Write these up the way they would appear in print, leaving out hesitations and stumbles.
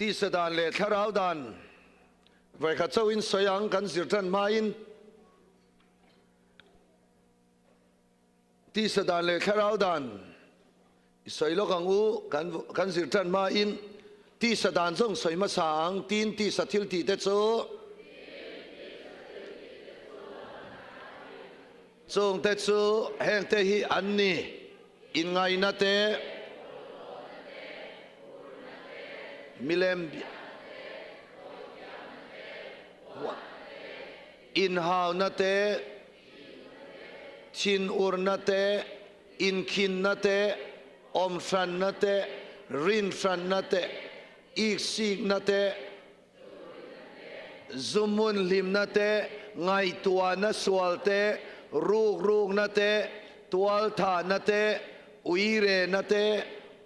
Tisa dan leh thlarau dan vawikhat chauhin sawi ang kan zir tan hmain tisa dan leh thlarau dan i sawi lawk ang u kan kan zir tan hmain tisa dan zawng sawi hmasa ang tin tisa thil tih te chu Chung te chu heng te hi an ni, inngaihna te, milem inhauna te, thinurna te, inkhinna te, awmhranna te, rinhranna te, iksikna te, Zumun hlimna te, ngaihtuahna sual te, rukrukna te, tualthahna te, uirehna te,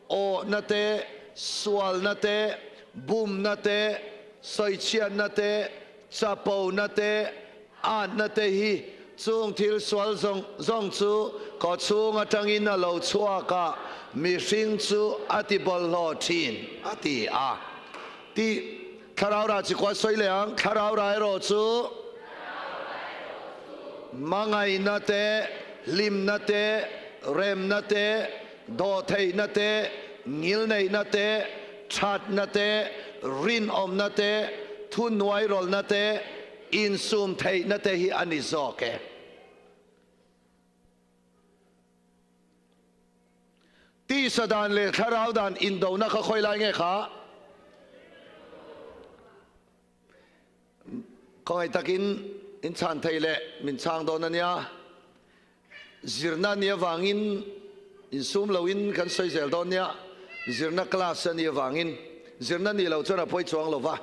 awhna te, sualna te, bumna te, sawichhiatna te, chapona te, atna te hi chung thil sual zawng zawng chu kawchhung atangin a lo chhuak a, mihring chu a ti bawlhhlawh thin, a ti a. Tih thlarau rah chi kual sawi leh ang, thlarau rah erawh chu hmangaihna te, hlimna te, remna te, dawhtheihna te, ngilneihna te, thatna te, rinawmna te, thuhnuairawlhna te, insum theihna te hi a ni zawk e. Tisa dan leh thlarau dan indona kha khawi lai nge kha? Khawngaih takin in chhan thei leh min chhang dawn a nia. Zirna nia vangin insum loin kan sawi zel dawn nia. Zirna class a nih avangin zirna nih loh chuan a pawi chuang lo va.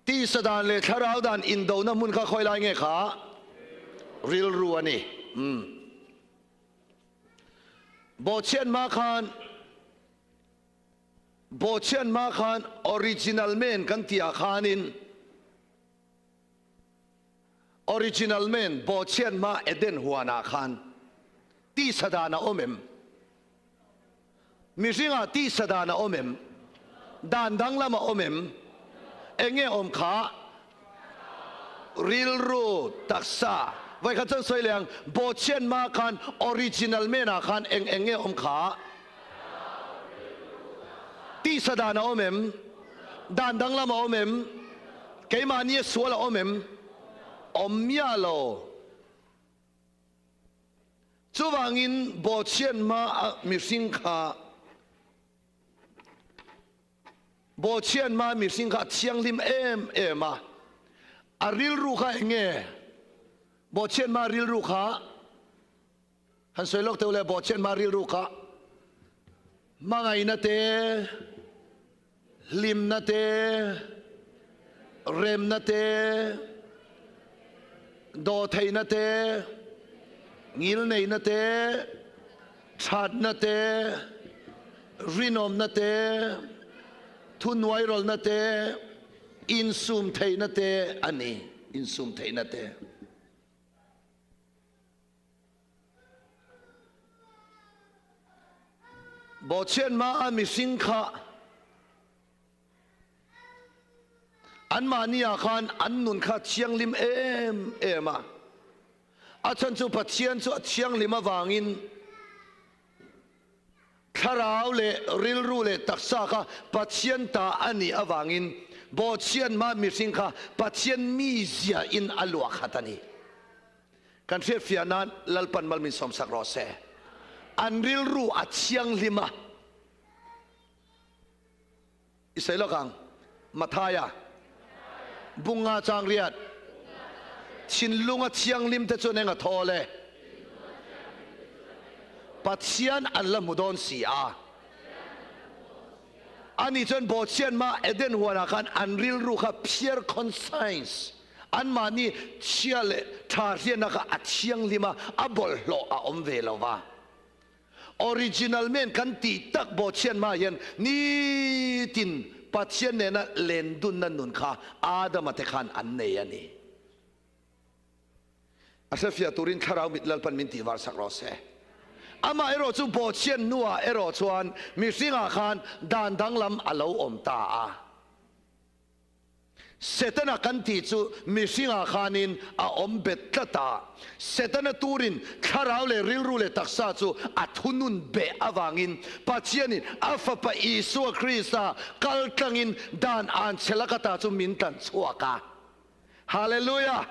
Tisa dan leh thlarau dan indona hmun kha khawi lai nge kha? Rilru a ni. Umm. Bawhchhiat hma khan Bawhchhiat hma khan original man kan tih ah khanin original man bawhchhiat hma Eden huan ah khan tisa dan a awm em? Mihringah tisa dan a awm em? Dan danglam a awm em? Enge awm kha? Rilru, taksa. Vawikhat chuan sawi leh ang, Bawhchhiat hma khan original man ah khan eng eng nge awm kha? Tisa dan a awm em? Dan danglam a awm em? Keimahni a sual a awm em? Awm miah lo. Chuvangin Bawhchhiat hma a mihring kha Bawhchhiat hma mihring kha a thianghlim em em a, a rilru kha eng nge? Bawhchhiat hma rilru kha han sawi lawk teuh le, Bawhchhiat hma rilru kha hmangaihna te, Hlimna te, remna te, dawhtheihna te, ngilneihna te, thatna te, rinawmna te, thuhnuairawlhna te, insumtheihna te a ni, insumtheihna te. Bawhchhiat hma a mihring kha anmahni ah khan an nun kha thianghlim em em a, a chhan chu Pathian chu a thianghlim avangin thlarau leh rilru leh taksa kha Pathian ta a nih avangin bawhchhiat hma mihring kha Pathian mizia in a luah khat a ni. Kan hriatfiah nan Lalpan mal min sawmsak rawh se. An rilru a thianghlim a. I sawi lawk ang. Mathaia bunga chang riat thinlunga thianghlim te chuan eng a thawl e? Pathian an la hmu dawn si a. Ani chuan Bawhchhian hma Eden huanah khan an rilru kha pure conscience Anmahni chhia leh tha hriatna kha a thianghlim a, a bawlhhlawh a awm ve lo va. Original men kan tih tak Bawhchhiat hmaah hian nitin Pathian nena lendunna nun kha Adama te khan an nei a ni. A hrefiah turin Thlarau mit Lalpan min tihvar sak rawh se. Amaherawhchu bawhchhiat hnuah erawh chuan mihringah khan dan danglam a lo awm ta a. Setana kan tih chu mihringah khanin a awm bet tlat a. Setana turin thlarau leh rilru leh taksa chu a thunun beh avangin Pathianin a Fapa Isua Krista kal tlangin dan an che laka ta chu min tlan chhuak a. Hallelujah!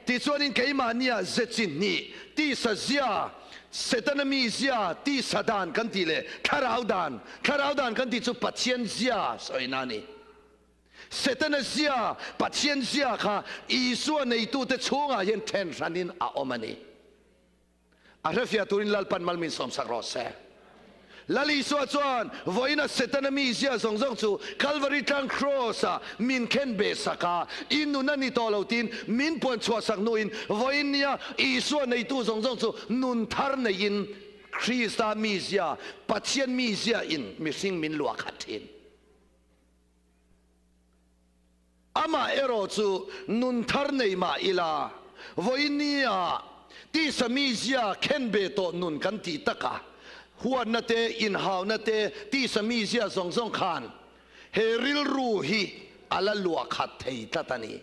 Tichuanin keimahnia ze chi hnih, tisa zia, Setana mi zia, tisa dan kan tih leh thlarau dan, thlarau dan kan tih chu Pathian zia sawina a ni. Setana zia, Pathian zia kha Isua neitute chhungah hian then hranin a awm a ni. A hrefiah turin Lalpan mal min sawmsak rawh se. Lal Isua chuan vawiina Setana mizia zawng zawng chu Kalvari tlang Kraws-ah min khen beh sak a, i nun a ni tawh lo tiin min puan chhuahsak hnuin vawiin nia Isua neitu zawng zawng chu nun thar neiin Krista mizia, Pathian mizia in mihring min luah khat thin. Amah erawh chu nun thar nei mah ila, vawinia tisa mizia khen ve tawh nun kan tih taka huatna te, inhauna te, tisa mizia zawng zawng khan he rilru hi a la luah khat thei tlat a ni.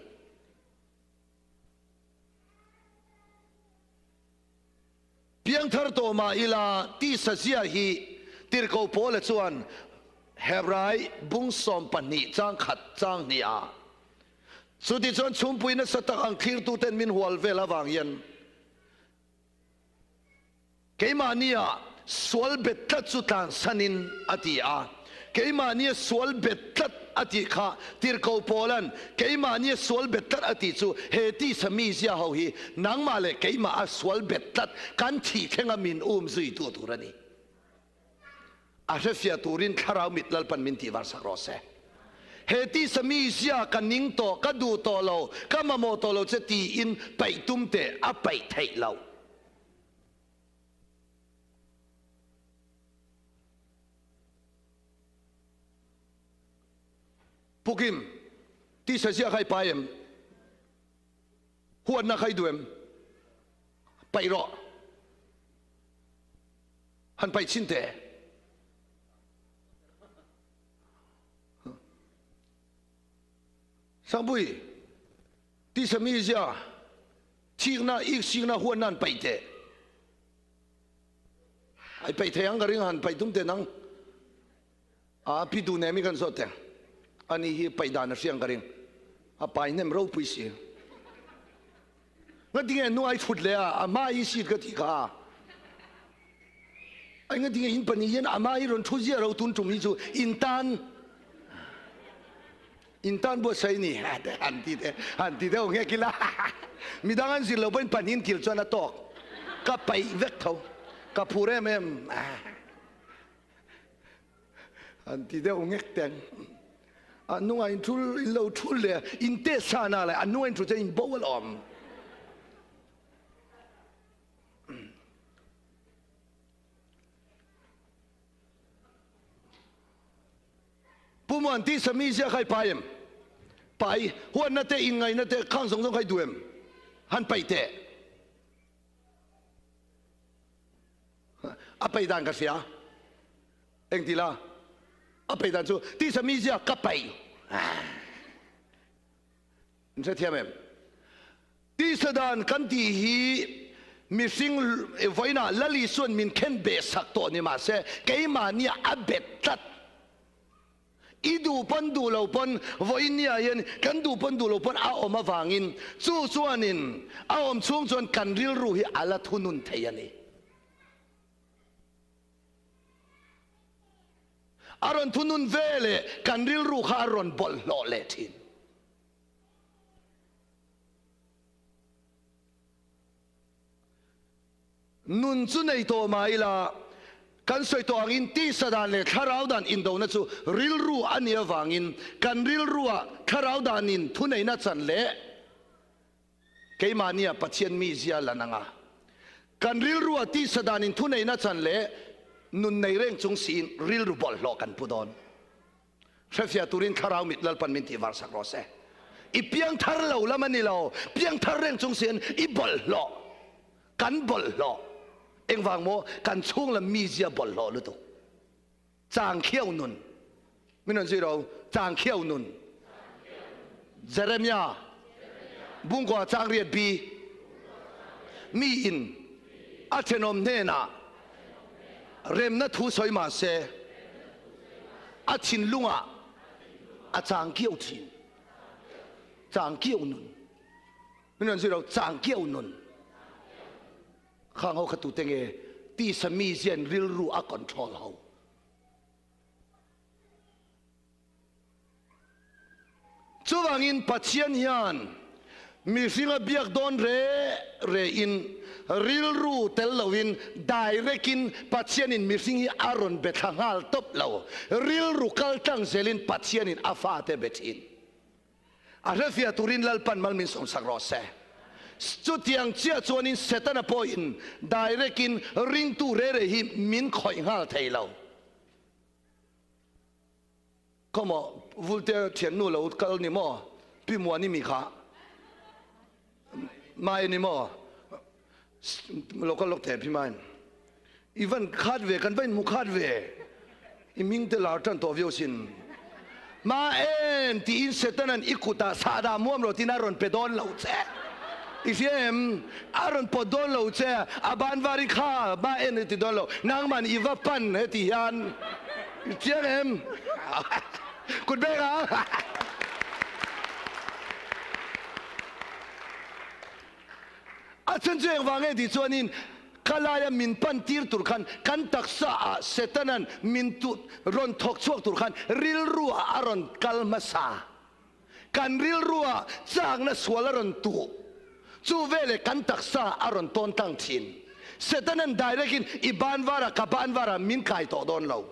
Piangthar tawh mah ila tisa zia hi Tirhkoh Paula chuan Hebrai bung 12 chang khat chang hnih ah chuti chuan chhumpui nasa tak ang thlirtuten min hual vel avang hian keimahnia sual bet tlat chu tlansanin a ti a. Keimahnia sual bet tlat a tih kha Tirhkoh Paula'n keimahnia sual bet tlat a tih chu he tisa mizia ho hi nangmah leh keimah a sual bet tlat kan thih thlenga min um zui tu tur a ni. A hrefiah turin thlarau mit Lalpan min tih var sak rawh se. He tisa mizia ka ning tawh, ka duh tawh lo, ka mamawh tawh lo che tiin paih tum teh a paih theih loh. Pukim, tisa ziah kha i pai em? Huatna kha i duh em? Paih rawh. Han paih chin teh. Sangpui, tisa mi zia, thikna, iksikna, huatna an paih teh. Ai paih thei ang ka ring han paih tum teh nang. A pi duh nem i kan zawt teh. Ani hi paih dan a hriang ka ring. A pai hnem ropui si. Ngatinge nu ai thut le a a hma i seat ka tih kha. Ai ngatinge in pani hian a hma i rawn thu zia ro tun tum hi chu in tan In tan buatsaih ni han ti te han ti deuh nghek ila midang an zir lo pawhin pahnihin kil chuan a tawk ka paih vek tho ka phur em em han ti deuh nghek teng a hnungah in thul in lo thul leh in test sa na leh a hnungah in thu chuan in bo alawm. Pu Muan tih sami zia kha i pai em? Pai, huatna te, inngaihna te, khang zawng zawng kha i duh em? Han paih teh. A paih dan ka hria. Engti la? A paih dan chu tih sami zia ka paih. In hrethiam em? Tisa dan kan tih hi mihring vawiinah Lal Isua'n min khen beh sak tawh ni mahse keimahnia a bet tlat. I duh pawn duh lo pawn vawiinniah hian kan duh pawn duh lo pawn a awm avangin chu chuanin a awm chhung chuan kan rilru hi a la thunun thei a ni. A rawn thunun ve leh kan rilru kha a rawn bawlhhlawh leh thin. Nun chu nei tawh mah ila, kan sawi tawh angin tisa dan leh thlarau dan indona chu rilru a nih avangin kan rilruah thlarau danin thuneihna chan leh keimahnia Pathian mizia lan anga kan rilruah tisa danin thuneihna chan leh nun nei reng chung siin rilru bawlhhlawh kan pu dawn. Hrefiah turin thlarau mit Lalpan min tih var sak rawh se. I piangthar lo lam a ni lo, piangthar reng chung siin i bawlhhlawh, kan bawlhhlawh. Engvang maw? Kan chhung lam mizia bawlhhlawh lutuk. Chang khiau nun. Min rawn zui rawh u. Chang khiau nun. Jeremiah bungkua chang riat bi. Mi in a thenawm hnenah remna thu sawi mah se a thinlungah a chang kiau thin. Chang kiau nun. Min rawn zui rawh u. Chang kiau nun. Khang ho kha tute nge tisa mizian rilru a control ho? Chuvangin Pathian hian mihringa biak dawn re re in rilru tel loin direct in Pathianin mihring hi a rawn be thla nghal tawp lo. Rilru kal tlang zelin Pathianin a fate be thin. A hrefiah turin Lalpan mal min sawmsak rawh se. Chutiang chiah chuanin Setana pawhin direct in ringtu re re hi min khawih nghal thei lo. Khawmaw Vulte thiannu lo kal ni maw? Pi Muani mi kha mai ni maw? Lo kal lawk thei Pi Main. I van khat ve, kan va inhmu khat ve. I hming te lar tan tawh viau sin. Ma en tiin Setanan i kutah sahdah muam rawh tiin a rawn pe dawn lo che. I hria em? A rawn pawt dawn lo che. A ban var i kha ma en i ti dawn lo. Nangman i va pan heti hian. I chiang em? Kut beng a. A chhan chu engvang nge tih chuanin ka laia min pan tir tur khan kan taksa ah Setana'n min tu rawn thawk chhuak tur khan rilru ah a rawn kal hmasa. Kan rilru ah chakna sual a rawn tuh. Chu veleh kan taksa a rawn tawn tlang thin. Setana'n direct in i ban var ah ka ban var ah min kai tawh dawn lo.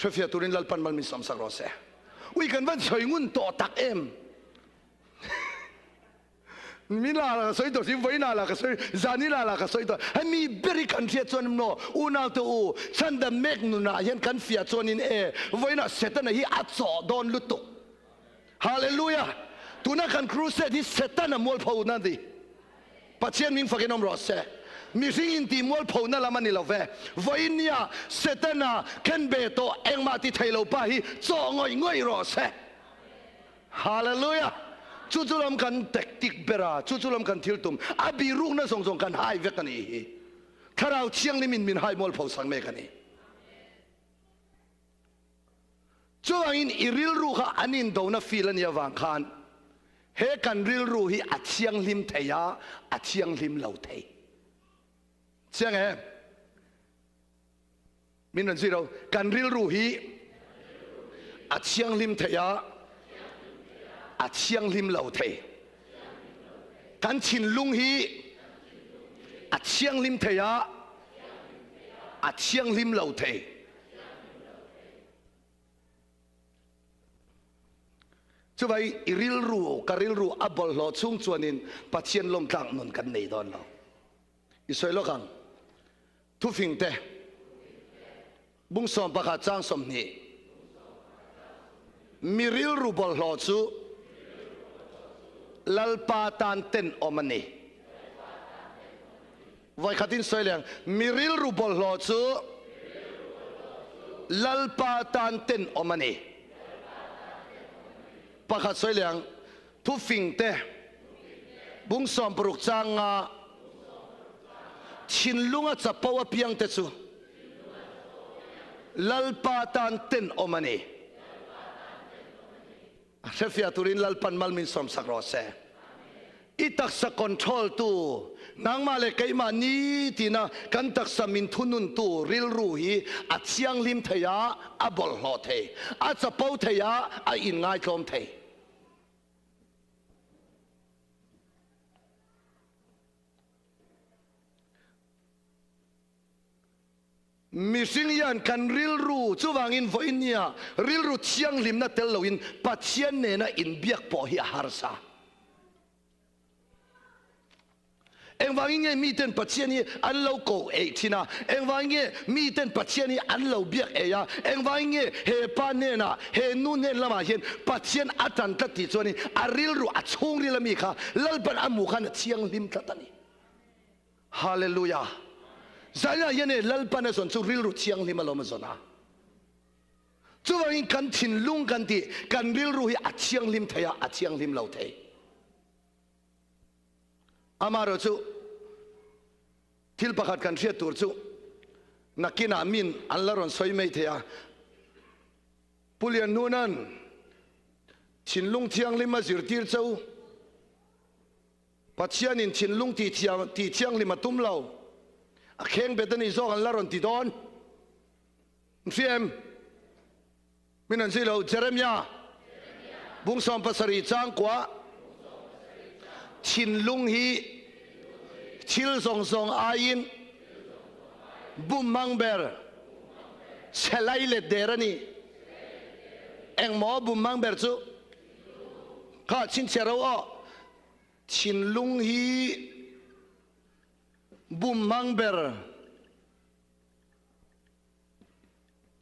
Hrefiah turin Lalpan mal min sawmsak rawh se. Ui kan van sawi ngun tawh tak em. Min la la ka sawi tawh si, vawiin la ka sawi, zanin la ka sawi tawh. Hemi ber hi kan hriat chuan maw unau te u, chhandam mek nunah hian kan fiah chuanin e, vawiinah Setana hi a chawh dawn lutuk. Hallelujah! Tuna kan crusade hi Setana mualpho na ni. Pathian min fakin awm rawh se. Mihring intih mualphona lam a ni lo ve. Vawiin nia Setana khen be tawh engmah ti thei lo pa hi chawh ngawih ngawih rawh se. Hallelujah! Chu chu lam kan tactic ber a, chu chu lam kan thil tum. A birukna zawng zawng kan hai vek a nih hi. Thlarau Thianghlim in min hai mualpho sak mek a ni. Chuvangin i rilru kha an indona feel a nih avang khan he kan rilru hi a thianghlim thei a, a thianghlim lo thei. Chiang em? Min rawn zui ro. Kan rilru hi a thianghlim thei a, a thianghlim lo thei. Kan thinlung hi a thianghlim thei a, a thianghlim lo thei. Chuvai i rilru, ka rilru a bawlhhlawh chhung chuanin Pathian lawmtlak nun kan nei dawn lo. I sawi lawk ang. Thufing te, bung 11 chang 20. Mi rilru bawlhhlawh chu Lalpa tan tenawm a ni. Vawikhatin sawi leh ang, mi rilru bawlhhlawh chu Lalpa tan tenawm a ni. Pakhat sawi leh ang, thufing te, bung 60 chang nga, thinlunga chapo apiang te chu Lalpa tan tenawm a ni. A hrefiah turin Lalpan mal min sawmsak rawh se. I taksa control tu, nangmah leh keimah nitina kan taksa min thunun tu rilru hi a thianghlim thei a, a bawlhhlawh thei, a chapo thei a, a inngaitlawm thei. Mihring hian kan rilru, chuvangin vawiin nia rilru thianghlimna tel loin Pathian nena inbiak pawh hi a harsa. Engvangin nge miten Pathian hi an lo koh eih thin a? Engvangin nge miten Pathian hi an lo biak eih a? Engvangin nge he pa hnenah, he nu hnen lamah hian Pathian a tan tlat tih chuanin a rilru, a chhungril ami kha Lalpan a hmuh khan a thianghlim tlat a ni. Hallelujah! Zainah hian e Lalpan a zawn chu rilru thianghlim alawm a zawn a. Chuvangin kan thinlung kan tih, kan rilru hi a thianghlim thei a, a thianghlim lo thei. Amaherawh chu thil pakhat kan hriat tur chu nakinah min an la rawn sawi mai thei a. Pu Lianhnuna'n thinlung thianghlim a zirtir cheu. Pathianin thinlung tih thianghlim a tum lo. A khengbet a nih zawk an la rawn ti dawn. Hria em? Min an zui lo. Jeremia bung 70 changkua thinlung hi thil zawng zawng aiin bum hmang ber chhe lai let der a ni. Engmaw bum hmang ber chu? Kha chhinchhiah ro aw. Thinlung hi bum hmang ber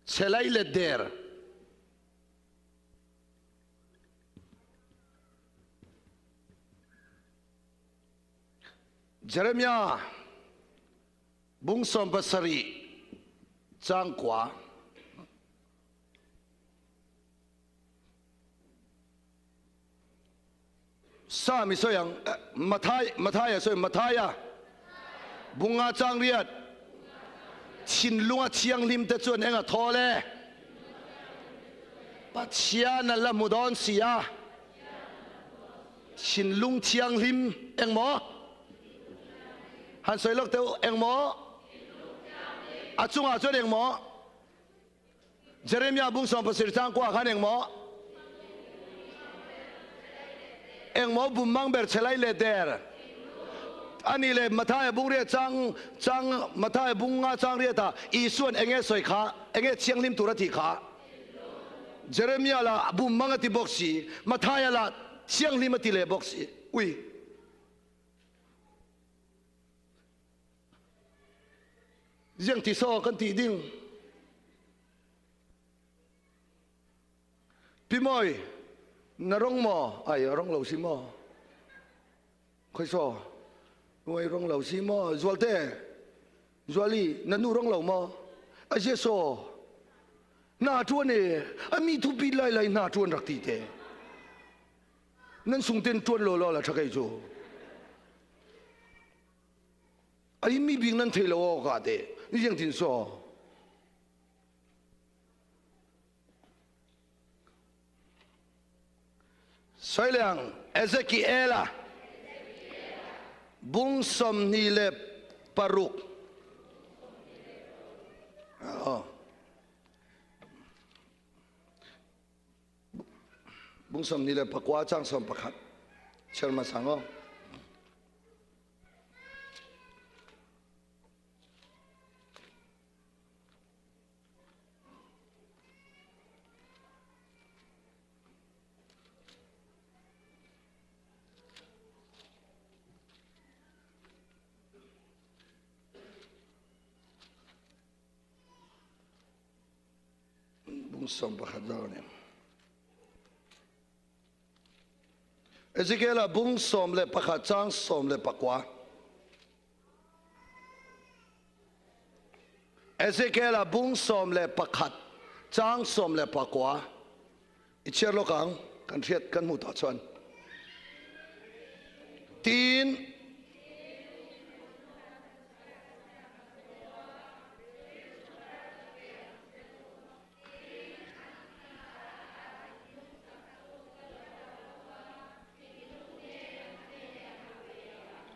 chhe lai let der. Jeremiah bung 70 chang kua. Sa mi sawi ang, Mathai, Mathaia sawi, Mathaia bunga chang riat, thinlunga thianghlim te chuan eng a thawl e? Pathian a la hmu dawn si a, thinlung thianghlim eng maw? Han sawi lawk teh u, eng maw? A chungah chuan eng maw? Jeremiah bung 70 chang kua khan engmaw engmaw bum mang ber chelai leh der ani le Mathaia bung riat chang chang Mathaia bung nga chang riat ah Isuan enge sawi kha enge thianghlim tur a tih kha Jeremiah lah bum mang a ti bawk si Mathaia lah thianghlim a ti leh bawk si ui. Ziang ti saw kan tih ding. Pi Mawi, na rong maw? Ai, a rong lo si maw? Khoi saw? Nuai rong lo si maw? Zualte, Zuali, na nu rong lo maw? A zia saw? Na tuan e, a mi thu pi lai lai na tuan rak ti te. Nan sung ten tuan lo lo la tha kai chu. Ai mi bik nan thei lo aw ka te ni jeng tin so. Soileang Ezekiela bung 26. Oh. Bung 29 chang 11 chhiar hmasa aw. Bung 11 zawk a ni. Ezekiel-a bung 11 chang 19. Ezekiel-a bung 11 chang 19. I chhiar lawk ang, kan hriat kan hmuh tawh chuan. Tin,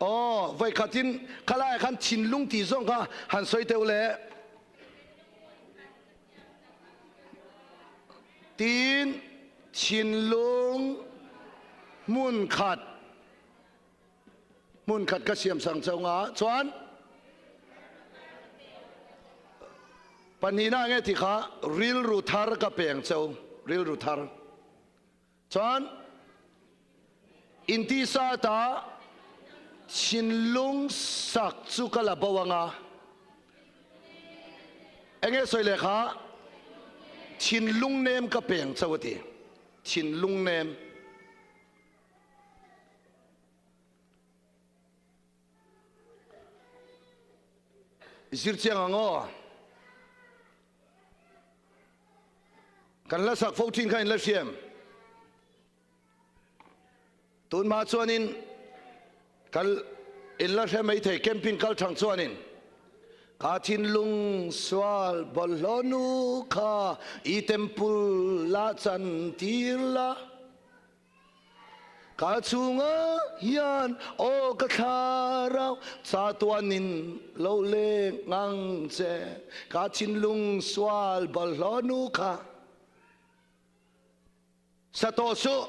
Aw, voikhatin khalai ah khan thinlung ti zong kha han sawi teh u le. Tin thinlung hmunkhat hmunkhat ka siam sang cheu nga chuan pahnihna nge ti kha rilru thar ka peng cheu rilru thar chuan intisa ta thinlung sak chu ka la bo anga enge sawi leh kha thinlung nem ka peng cheu ati thinlung nem I zir chiang ang aw. Kan la sak fo thin kha in la hriam. Tun hma chuanin kal in la hre mai thei camping kal thang chuanin ka thinlung sual bawlhhlawh nu kha i temple la chan tir la. Ka chhungah hian aw ka thlarau chatuanin lo leng ang che, ka thinlung sual bawlhhlawh nu kha sa tawh suh.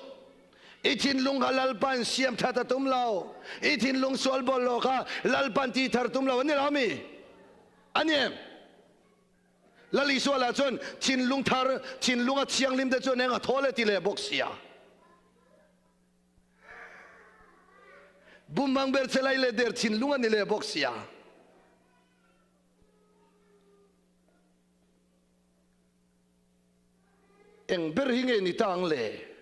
I thinlung kha Lalpan siam that a tum lo, i thinlung sual bawlhhlawh kha Lalpan ti thar tum lo a ni lo mi? A ni em? Lal Isua lah chuan thinlung thar, thinlunga thianghlim te chuan eng a thawl e ti leh bawk sia. Bumhmang ber che lai leh der thinlung a ni leh bawk sia. Eng ber hi nge ni ta ang le?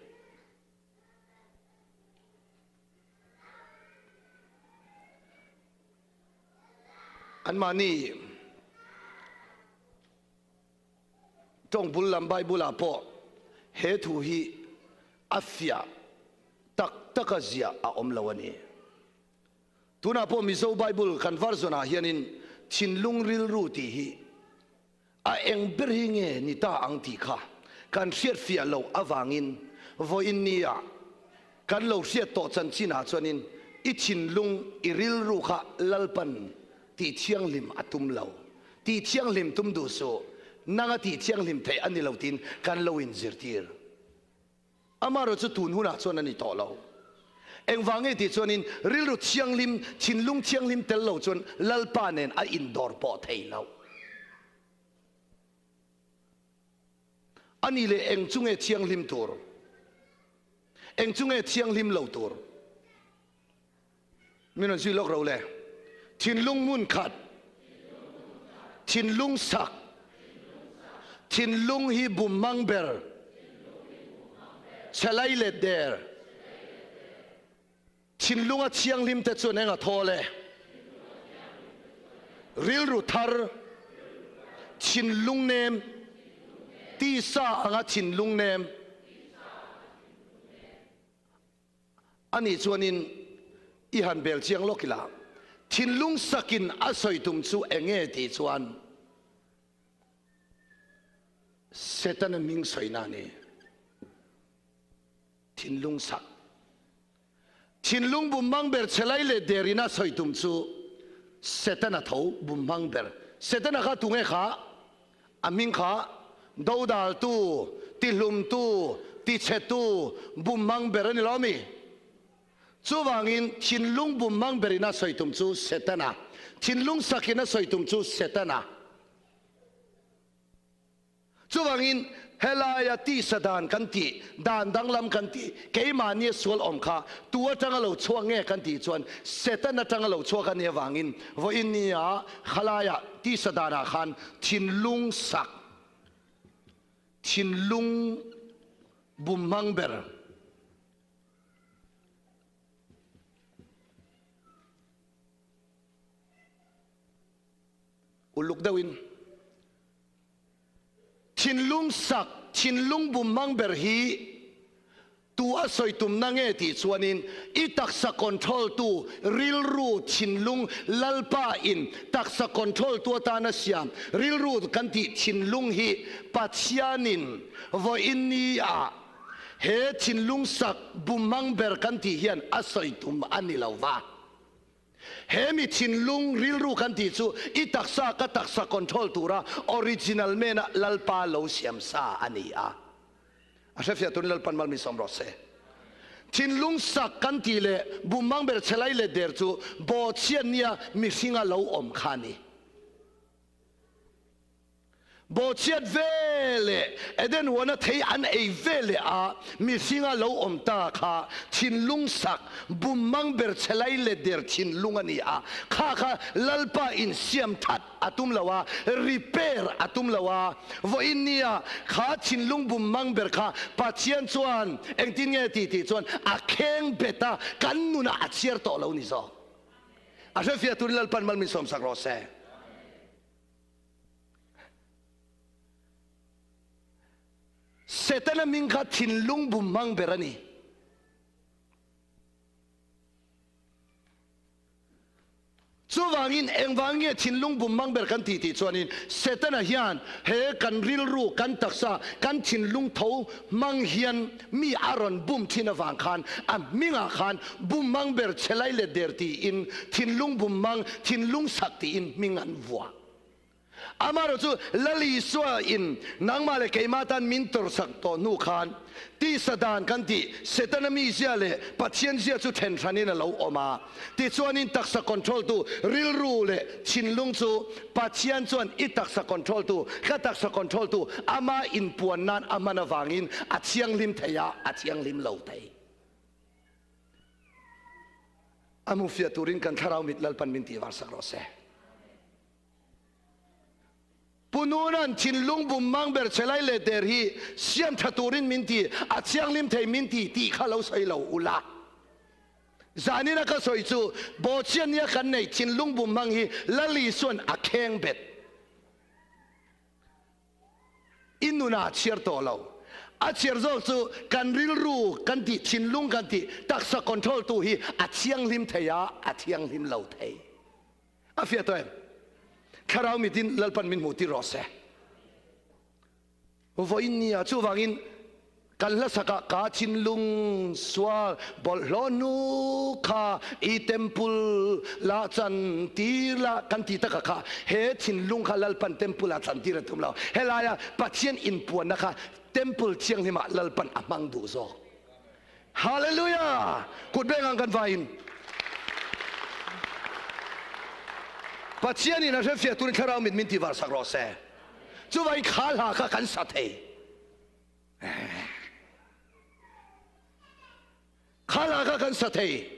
Anmahni tawng bul lam Bible ah pawh he thu hi a fiah tak taka ziah a awm lo a ni. Tunah pawh Mizo Bible kan version ah hianin thinlung rilru tih hi a eng ber hi nge ni ta ang tih kha kan hriat fiah loh avangin vawiin nia kan lo hriat tawh chanchin ah chuanin i thinlung i rilru kha Lalpan tih thianghlim a tum lo, tih thianghlim tum duh suh, nanga tih thianghlim theih a ni lo tiin kan lo inzirtir. Amaherawh chu tun hunah chuan a ni tawh lo. Engvang nge tih chuanin rilru thianghlim, thinlung thianghlim tel lo chuan Lalpa nen a indawr pawh thei lo. A ni leh eng chu nge thianghlim tur? Eng chu nge thianghlim lo tur? Min rawn zui lawk ro le. Thinlung hmun khat, thinlung sak, thinlung hi bum hmang ber, chhe lai let der, thinlunga thianghlim te chuan eng a thawl e? Rilru thar, thinlung nem, tisa anga thinlung nem. Ani chuanin, I han bel chiang lawk ila, thinlung sakin a sawi tum chu eng nge tih chuan Setana hming sawina a ni. Thinlung sak. Thinlung bumhmang ber chhelai leh derin a sawi tum chu Setana tho bumhmang ber. Setana kha tunge kha? A hming kha dodaltu, tihlumtu, tichhetu, bumhmang ber a ni lo mi? Chuvangin thinlung bumhmang berin a sawi tum chu Setana, thinlung sakin a sawi tum chu Setana. Chuvangin helaia tisa dan kan tih, dan danglam kan tih, keimahnia sual awm kha tu atanga lo chhuak nge kan tih chuan Satan atanga lo chhuak a nih avangin vawiin nia khalaia tisa danah khan thinlung sak, thinlung bumhmang ber, Uluk deuhin thinlung sak, thinlung bumhmang ber hi tu a sawi tumna nge tih chuanin i taksa control tu rilru thinlung Lalpa in taksa control tu atana siam rilru kan tih thinlung hi Pathianin vawiin ni ah he thinlung sak bumhmang ber kan tih hian a sawi tum a ni lo va. He mi thinlung rilru kan tih chu i taksa ka taksa control tura original mena Lalpa lo siam sa a ni a. A hrefiah turin Lalpan mal min sawm rawh se. Thinlung sak kan tih leh bummang ber chhelai let der chu bawhchhiat nia mihringa lo awm kha a ni. Bawhchhiat ve leh Eden huana thei an ei ve leh a, mihringa lo awm ta kha thinlung sak, bummang ber chhelai let der thinlung a ni a, kha kha Lalpa insiam that a tum lo a, repair a tum lo a, vawiin nia kha thinlung bummang ber kha Pathian chuan engtin nge ti tih chuan a kheng bet a, kan nunah a chhiar tawh lo ni zawk. A hrefiah turin Lalpan mal min sawmsak rawh se. Setana hming kha thinlung bum hmang ber a ni. Chuvangin, engvang nge thinlung bum mang ber kan tih tih chuanin Setana hian he kan rilru, kan taksa, kan thinlung tho hmang hian mi a rawn bum thin avang khan a hmingah khan bum mang ber chhelai let der tiin thinlung bum mang, thinlung sak tiin hming an vuah. Amaherawh chu Lal Isua in nangmah leh keimah tan min tawrhsak tawh hnu khan tisa dan kan tih Setana mizia leh Pathian zia chu then hranin a lo awm a. Tichuanin taksa control tu rilru leh thinlung chu Pathian chuan i taksa control tu, ka taksa control tu ama inpuan nan a hman avangin a thianghlim thei a, a thianghlim lo thei. A hmufiah turin kan thlarau mit Lalpan min tihvar sak rawh se. Pu Nuna'n thinlung bum mang ber che lai leh der hi siam tha turin min ti, a thianghlim thei min ti tih kha lo sawi lo ula. Zanin a ka sawi chu Bawhchhiat nia kan neih thinlung bum mang hi Lal Isua'n a kheng bet. I nunah a chhiar tawh lo. A chhiar zawk chu kan rilru kan tih, thinlung kan tih, taksa control tu hi a thianghlim thei a, a thianghlim lo thei. A fiah tawh em? Thlarau mitin Lalpan min hmuh tir rawh se. Vawiin nia chuvangin kan hla sakah ka thinlung sual bawlhhlawh hnu kha i temple la chan tir la kan ti taka kha he thinlung kha Lalpan temple ah chan tir a tum lo. Helaia Pathian inpuanna kha temple thianghlimah Lalpan a hmang duh zawk. Hallelujah! Kut beng ang kan vaiin. Pathian in a hrefiah turin thlarau mit min tihvar sak rawh se. Chuvangin kha hla kha kan sa thei. Kha hla kha kan sa thei.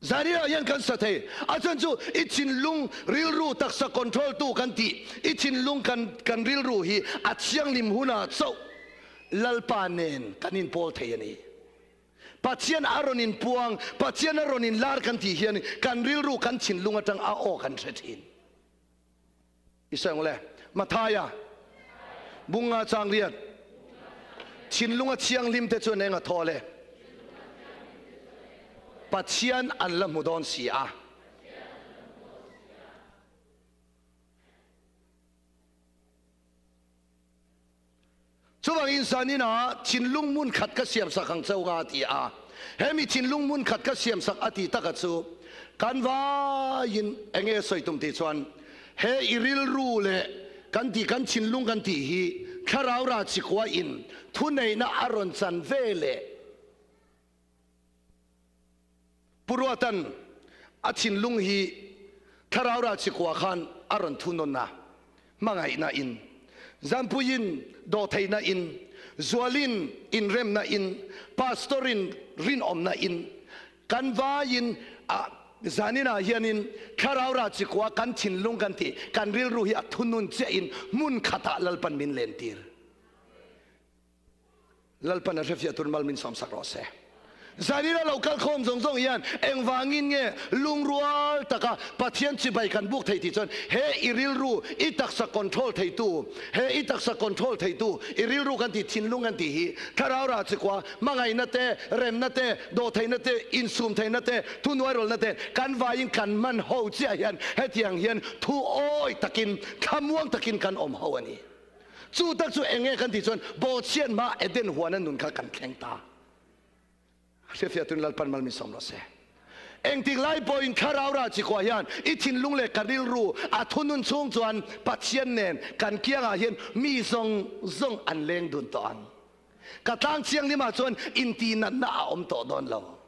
Zaria hian kan sa thei. A chhan chu i thinlung rilru taksa control tu kan tih, i thinlung kan kan rilru hi a thianghlim hunah chauh Lalpa nen kan inpawl thei a ni. Pathian a rawn inpuang, Pathian a rawn inlar kan tih hian kan rilru kan thinlung atang a aw kan hre thin. I sawi ang le. Mathaia, Bunga chang riat, thinlung a thianghlim te chuan eng a thaw le? Pathian an la hmu dawn si a. Chuvangin zaninah thinlung hmun khat ka siamsak ang chauh a ti a. He mi thinlung hmun khat ka siamsak a ti taka chu kan vaiin eng nge sawi tum tih chuan he i rilru leh kan tih kan thinlung kan tih hi thlarau rah chikua in thuneihna a rawn chan ve leh Pu Ruatan a thinlung hi thlarau rah chikua khan a rawn thunawn a, hmangaihna in, Zampuiin dawhtheihna in, Zualin inremna in, Pastorin rinawmna in, kan vaiin a zaninah hianin thlarau rah chikua kan thinlung kan tih kan rilru hi a thunun chiahin hmun khatah Lalpan min lentir. Lalpan a hrefiah tur mal min sawmsak rawh se. Zanin a lo kal khawm zawng zawng hian engvangin nge lungrual taka Pathian chibai kan buk thei tih chuan he i rilru i taksa control theitu, he i taksa control theitu i rilru kan tih thinlung kan tih hi thlarau rah chikua hmangaihna te, remna te, dawhtheihna te, insum theihna te, thuhnuairawlna te kan vaiin kan hman ho chiah hian hetiang hian thu awi takin thlamuang takin kan awm ho a ni. Chu tak chu eng nge kan tih chuan Bawhchhiat hma Eden huana nun kha kan thleng ta. Hriatfiah tun Lalpan mal min sawm rawh se. Engtik lai pawhin thlarau rah chikua hian i thinlung leh ka rilru a thunun chhung chuan Pathian nen kan kiangah hian mi zawng zawng an leng dun tawh ang. Ka tlang thianghlimah chuan intihnatna a awm tawh dawn lo.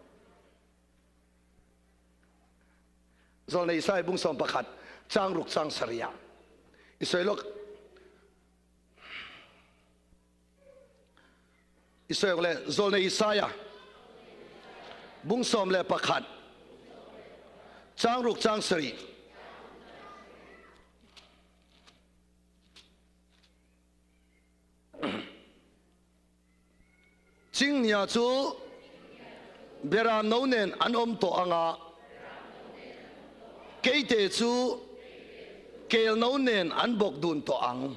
Zawlnei Isaiah bung 11 chang ruk chang sarih ah i sawi lawk i sawi awk le Zawlnei Isaiah bung 11 chang ruk chang sarih. Chinghnia chu Beram no nen an awm tawh ang a, keite chu Kel no nen an bawk dun tawh ang.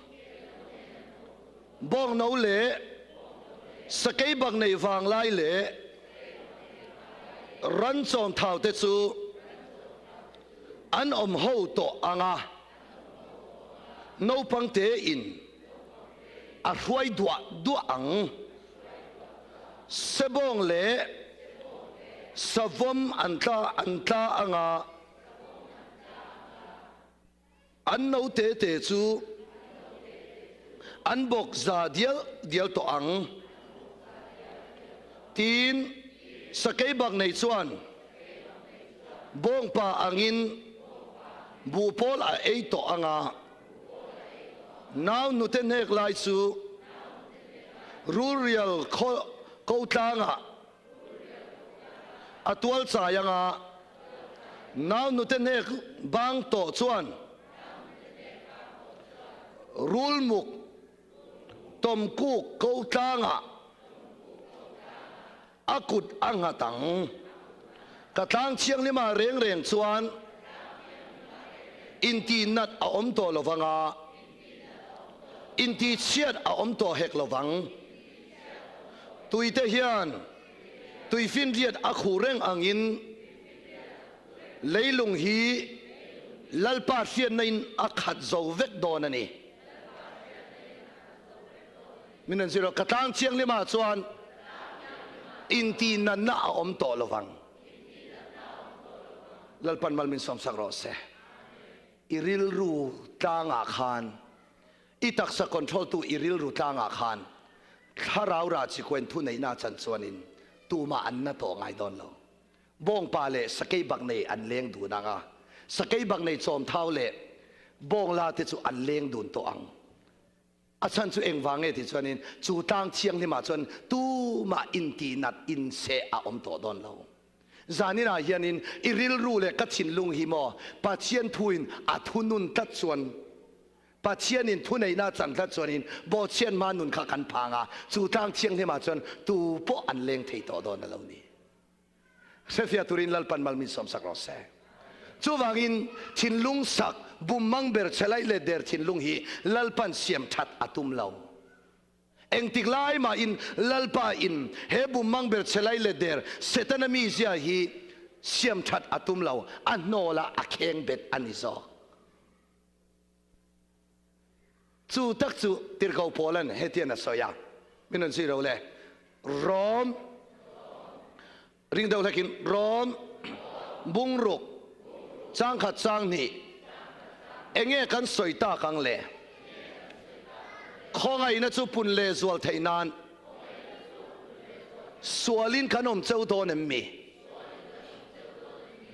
Bawng no leh sakei bak nei vanglai leh ran chawm thau te chu an awm ho tawh ang a, naupang te in a hruai duah duah ang. Sebawng leh savawm an tla an tla ang a. An no te te chu an bawk za dial dial tawh ang. Tiin sakei bak nei chuan bawngpa angin buhpawl a ei tawh ang a, nau nute hnek lai chu rulrial khaw ko tlangah A tual chai anga nau nute hnek bang tawh chuan rulmuk tawmkuk ko tlangah a kut a nghat ang. Ka tlang thianghlimah reng reng chuan intihnat a awm tawh lo vanga intihchhiat a awm tawh hek lo vang. Tuite hian tuifinriat a khuh reng angin leilung hi Lalpa hriatna in a khat zo vek dawn a ni. Min an zir a, ka tlang thianghlimah chuan intihnatna a awm tawh lovang. Lalpan mal min sawmsak rawh se. I rilru tlangah khan I taksa control tu i rilru tlangah khan thlarau rah chikuen thu neihna chan chuanin tumah an na tawh ngai dawn lo. Bawngpa leh sakei bak nei an leng dun ang a, sakei bak nei chawmthau leh bawngla te chu an leng dun tawh ang. A chhan chu engvang nge tih chuanin chu tlang thianghlimah chuan tumah intihnat inseh a awm tawh dawn lo. Zaninah hianin i rilru leh ka thinlung hi maw Pathian thuin a thunun tlat chuan Pathianin thuneihna a chan tlat chuanin bawhchhiat hma nun kha kan phang a, chu tlang thianghlimah chuan tu pawh an leng thei tawh dawn a lo ni. Hrefiah turin Lalpan mal min sawmsak rawh se. Chuvangin thinlung sak bummang ber che laih leh der thinlung hi Lalpan siam that a tum lo. Engtik lai mahin Lalpa in he bummang ber che laih leh der Setana mizia hi siam that a tum lo, a hnawlah a kheng bet a ni zawk. Chu tak chu Tirhkoh Paula'n hetian a sawi a, Min rawn zui lo le, Rom, ring deuh hlekin, Rom bungruk changkhat changhnih, enge kan sawi tak ang le? Khawngaihna chu pun leh zual theih nan sualin kan awm cheu dawn em mi?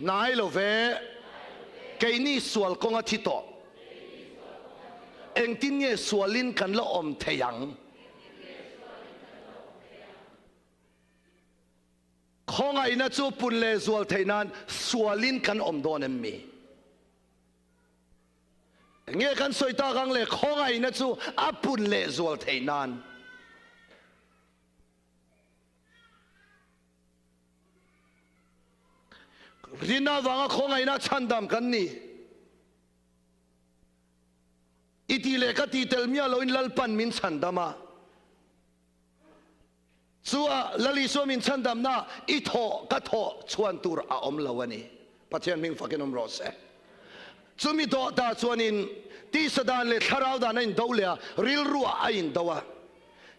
Hnai lo ve, keini sual kawng a thi tawh. Engtin nge sualin kan la awm thei ang? Khawngaihna chu pun leh zual theih nan sualin kan awm dawn em mi? Nge kan sawi tak ang le, khawngaihna chu a pun leh zual theih nan. Rin avanga khawngaihna chhandam kan ni. I tih leh ka tih tel miah loin Lalpan min chhandam a. Chu a Lal Isua min chhandamna i thawh ka thawh chhuan tur a awm lo a ni. Pathian hming fakin awm rawh se. Chumi dawhtah chuanin tisa dan leh thlarau dan a indo leh a, rilruah a indo a.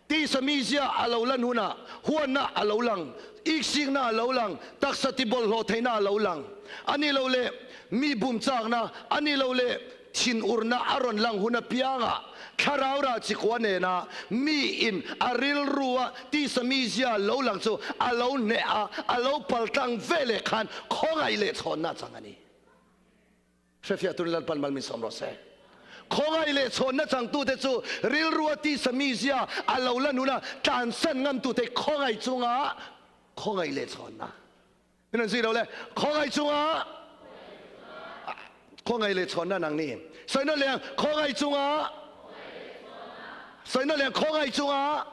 Tisa mizia a lo lan hunah huanna a lo lang, iksikna a lo lang, taksa tibawlhhlawh theihna a lo lang. A ni lo leh mi bum chakna, a ni lo leh thinurna a rawn lang hun apiangah thlarau rah chikua nena mi in a rilrua tisa mizia lo lang chu a lo hneh a, a lo paltlang veleh khan khawngaih leh chhawnna a chang a ni. Hrefiah turin Lalpan mal min sawm rawh se. Khawngaih leh chhawnna changtute chu rilrua tisa mizia a lo la nun a, tlansan ngamtute khawngaih chunga khawngaih leh chhawnna. Min rawn zui lo le. Khawngaih chunga khawngaih leh chhawnna nang ni. Sawi nawn leh ang. Khawngaih chunga sawi nawn leh ang. Khawngaih chunga.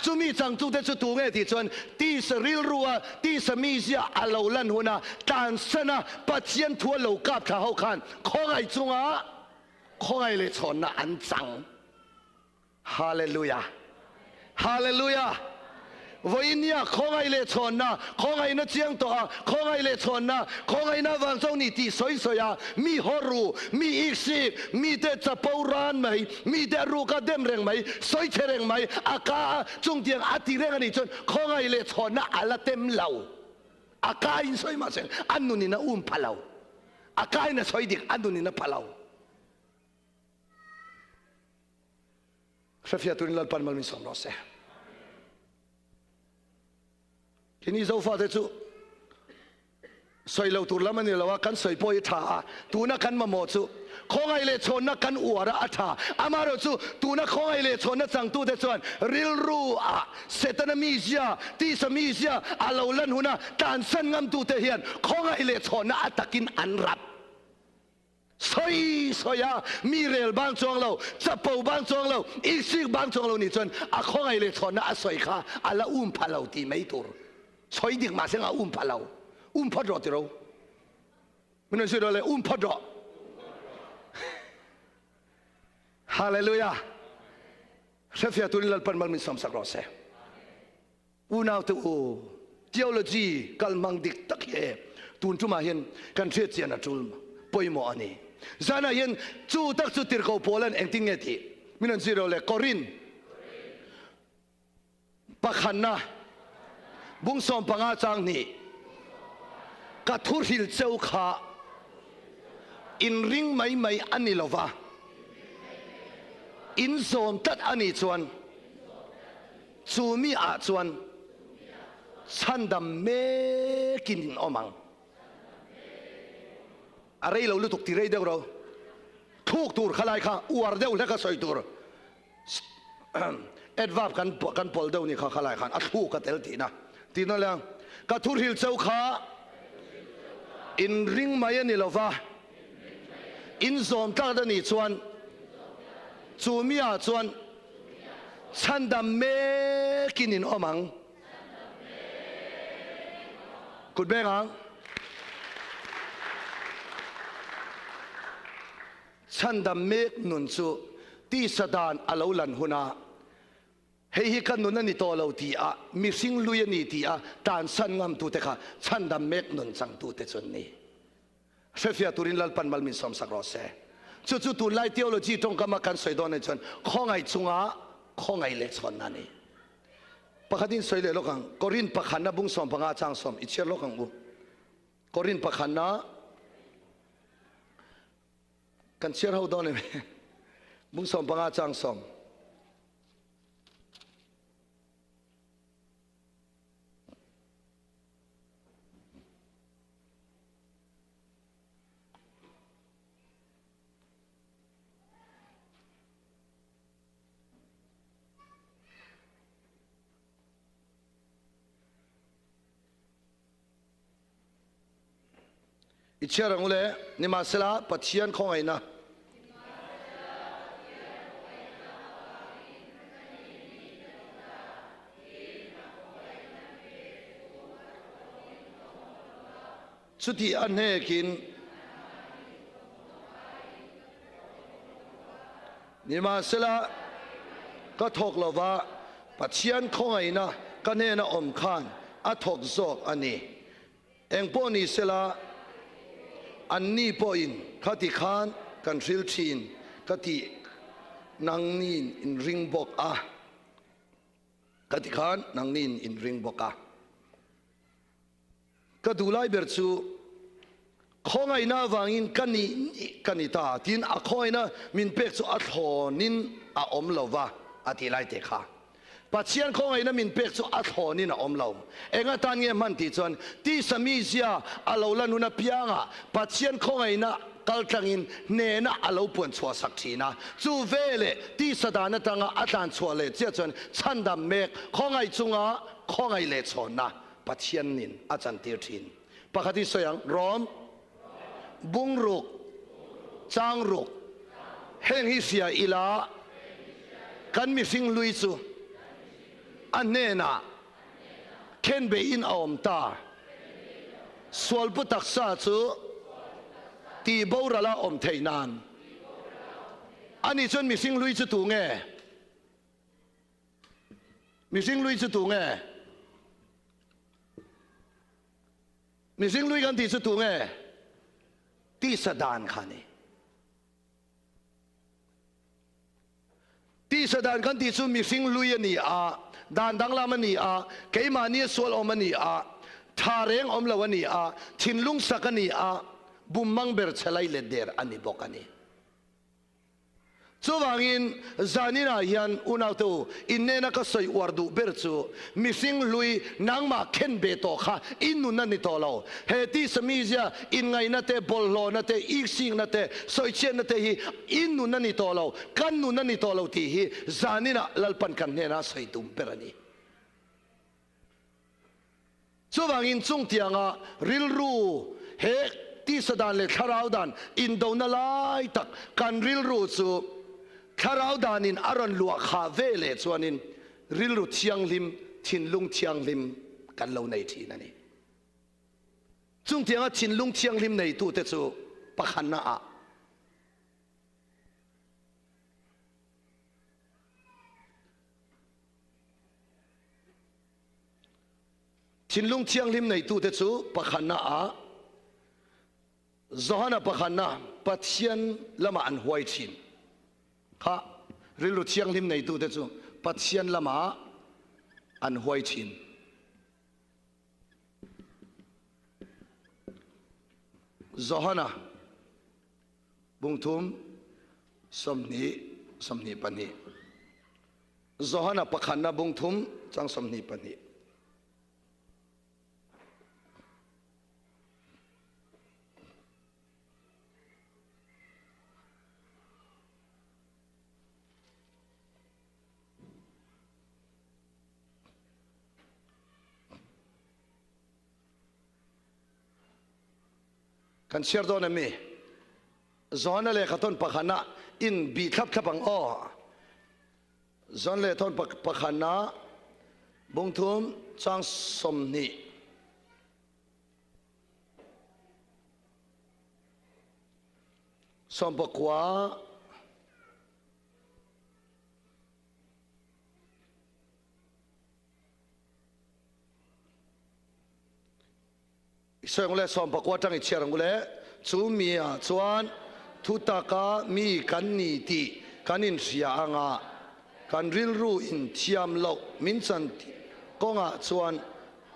Chumi changtute chu tu nge tih chuan tisa rilrua tisa mizia a lo lan huna tlansana Pathian thu a lo kap thla ho khan khawngaih chunga khawngaih leh chhawnna an chang. Hallelujah! Hallelujah! Vawinia khawngaih leh chhawnna, khawngaihna chiang tawh a, khawngaih leh chhawnna, khawngaihna avang chauh ni tih sawi sawi a, mi haw ru, mi iksik, mite chapo ran mai, mite a ruka dem reng mai, sawi chhe reng mai, a ka a chungtiang a ti reng a nih chuan khawngaih leh chhawnna a la tem lo. A ka in sawi mahse a nunin a um pha lo. A ka in a sawi dik, a nunin a pha lo. Hrefiah turin Lalpan mal min sawm rawh se. Kini Zofate chu sawi lo tur lam a ni lo a, kan sawi pawh hi tha a, tuna kan mamawh chu khawngaih leh chhawnna kan uar a, a tha. Amaherawh chu tuna khawngaih leh chhawnna changtute chuan rilru ah Setana mizia, tisa mizia a lo lan huna tlansan ngamtute hian khawngaih leh chhawnna a takin an rap. Sawi sawi a, mi rel bang chuang lo, chapo bang chuang lo, isik bang chuang lo nih chuan a khawngaih leh chhawnna a sawi kha a la um pha lo tih mai tur. Sawi dik mahse a um pha lo. Um phawt rawh tiro. Min rawn sawi rawh le, um phawt rawh. Hallelujah. Hrefiah turin Lalpan mal min sawmsak rawh se. Unaute u, theology kalhmang dik tak hi tun tumah hian kan hriat chian a tul pawimawh a ni. Zanah hian chu tak chu tirhkoh Paula'n engtin nge tih min rawn zir lo le? Korin pakhatna bung 15 chang hnih, Ka thuhril cheu kha inring mai mai a ni lova, in zawm tlat a nih chuan, Chu mi ah chuan chhandam mekin in awm ang. A rei lo lutuk ti rei deuh ro. Thluk tur kha lai kha uar deuh hlek a sawi tur. Adverb kan kan pawl deuh ni kha kha lai khan a thluk a tel tihna. Tihna le ang. Ka thuhril cheu kha in ring mai a ni lova, in zawm tlak a nih chuan chu mi ah chuan Chhandam mekin in awm ang. Kut beng ang. Chhandam mek nun chu tisa dan a lo lan hunah hei hi ka nun a ni tawh lo ti a, mihring lui a ni ti a tansan ngamtute kha chhandam mek nun changtute chu an ni. Hrefiah turin Lalpan mal min sawmsak rawh se. Chu chu tunlai theology tawngkama kan sawi dawn anih chuan khawngaih chunga khawngaih leh chhawnna a ni. Pakhatin sawi leh lawk ang, Korin pakhatna bung 15 chang sawm i chhiar lawk ang u. Korin pakhatna kan chhiar ho dawn em? Bung 15 chang sawm. I chhiar ang u le, nimahsela Pathian khawngaihna. Chuti a hnekin nimahsela ka thawk lova, Pathian khawngaihna ka hnena awm khan a thawk zawk a ni. Engpawh ni sela, anni pawhin khati khan kan hril thin ka tih nangniin in ring bawk a. Ka ti khan nangniin in ring bawk a. Ka duh lai ber chu khawngaihna avangin ka nih nih ka ni ta tiin a khawngaihna min pek chu a thlawnin a awm lo va a tih lai te kha. Pathian khawngaihna min pek chu a thlawnin a awm lo. Eng atan nge hman tih chuan tisa mizia a lo lan hun apiangah Pathian khawngaihna kaltlangin hnehna a lo puan chhuah sak thin a. Chu veleh tisa dan atanga a tlan chhuah leh chiah chuan chhandam mek khawngaih chunga khawngaih leh chhawnna Pathianin a chantir thin. Pakhat hi sawi ang, Rom, bungruk, changruk, heng hi hria ila kan mihring lui chu. a hnenah khenbeihin a awm ta. Sualpu taksa chu tihboral a awm theih nan. Ani chuan mihring hlui chu tu nge? Mihring hlui chu tu nge? Mihring hlui kan tih chu tu nge? Tisa dan kha a ni. Tisa dan kan tih chu mihring hlui a ni a, dan danglam a ni a, keimahnia sual awm a ni a, tha reng awm lo a ni a, thinlung sak a ni a, bummang ber chhe lai let der a ni bawk a ni. Chuvangin, zaninah hian unaute u, innena ka sawi uar duh ber chu, mihring hlui nangmah khen be tawh kha i nun a ni tawh lo. He tisa mizia inngaihna te, bawlhhlawhna te, iksikna te, sawichhiatna te hi i nun a ni tawh lo, kan nun a ni tawh lo tih hi zaninah Lalpan kan hnena sawi tum ber a ni. Chuvangin chungtianga rilru he tisa dan leh thlarau dan indona lai tak kan rilru chu thlarau danin a rawn luah khah ve leh chuanin rilru thianghlim, thinlung thianghlim kan lo nei thin a ni. Chungtianga thinlung thianghlim neitute chu pakhatna ah. Thinlung thianghlim neitute chu pakhatna ah Johana pakhatna Pathian lamah an huai thin. Kha rilru thianghlim neitute chu Pathian lamah an huai thin. Johana bungthum 20 22. Johana pakhatna bung thum chang 22. Kan chhiar dawn em mi? Johana lehkhathawn pakhatna in bih thlap thlap ang aw. John lehkhathawn pakhatna bungthum chang 20. Sawmpakua I sawi ang u le, 19 atang i chhiar ang u le, chu mi ah chuan thutaka mi kan ni tih kan inhria anga kan rilru in thiam loh min chan kawngah chuan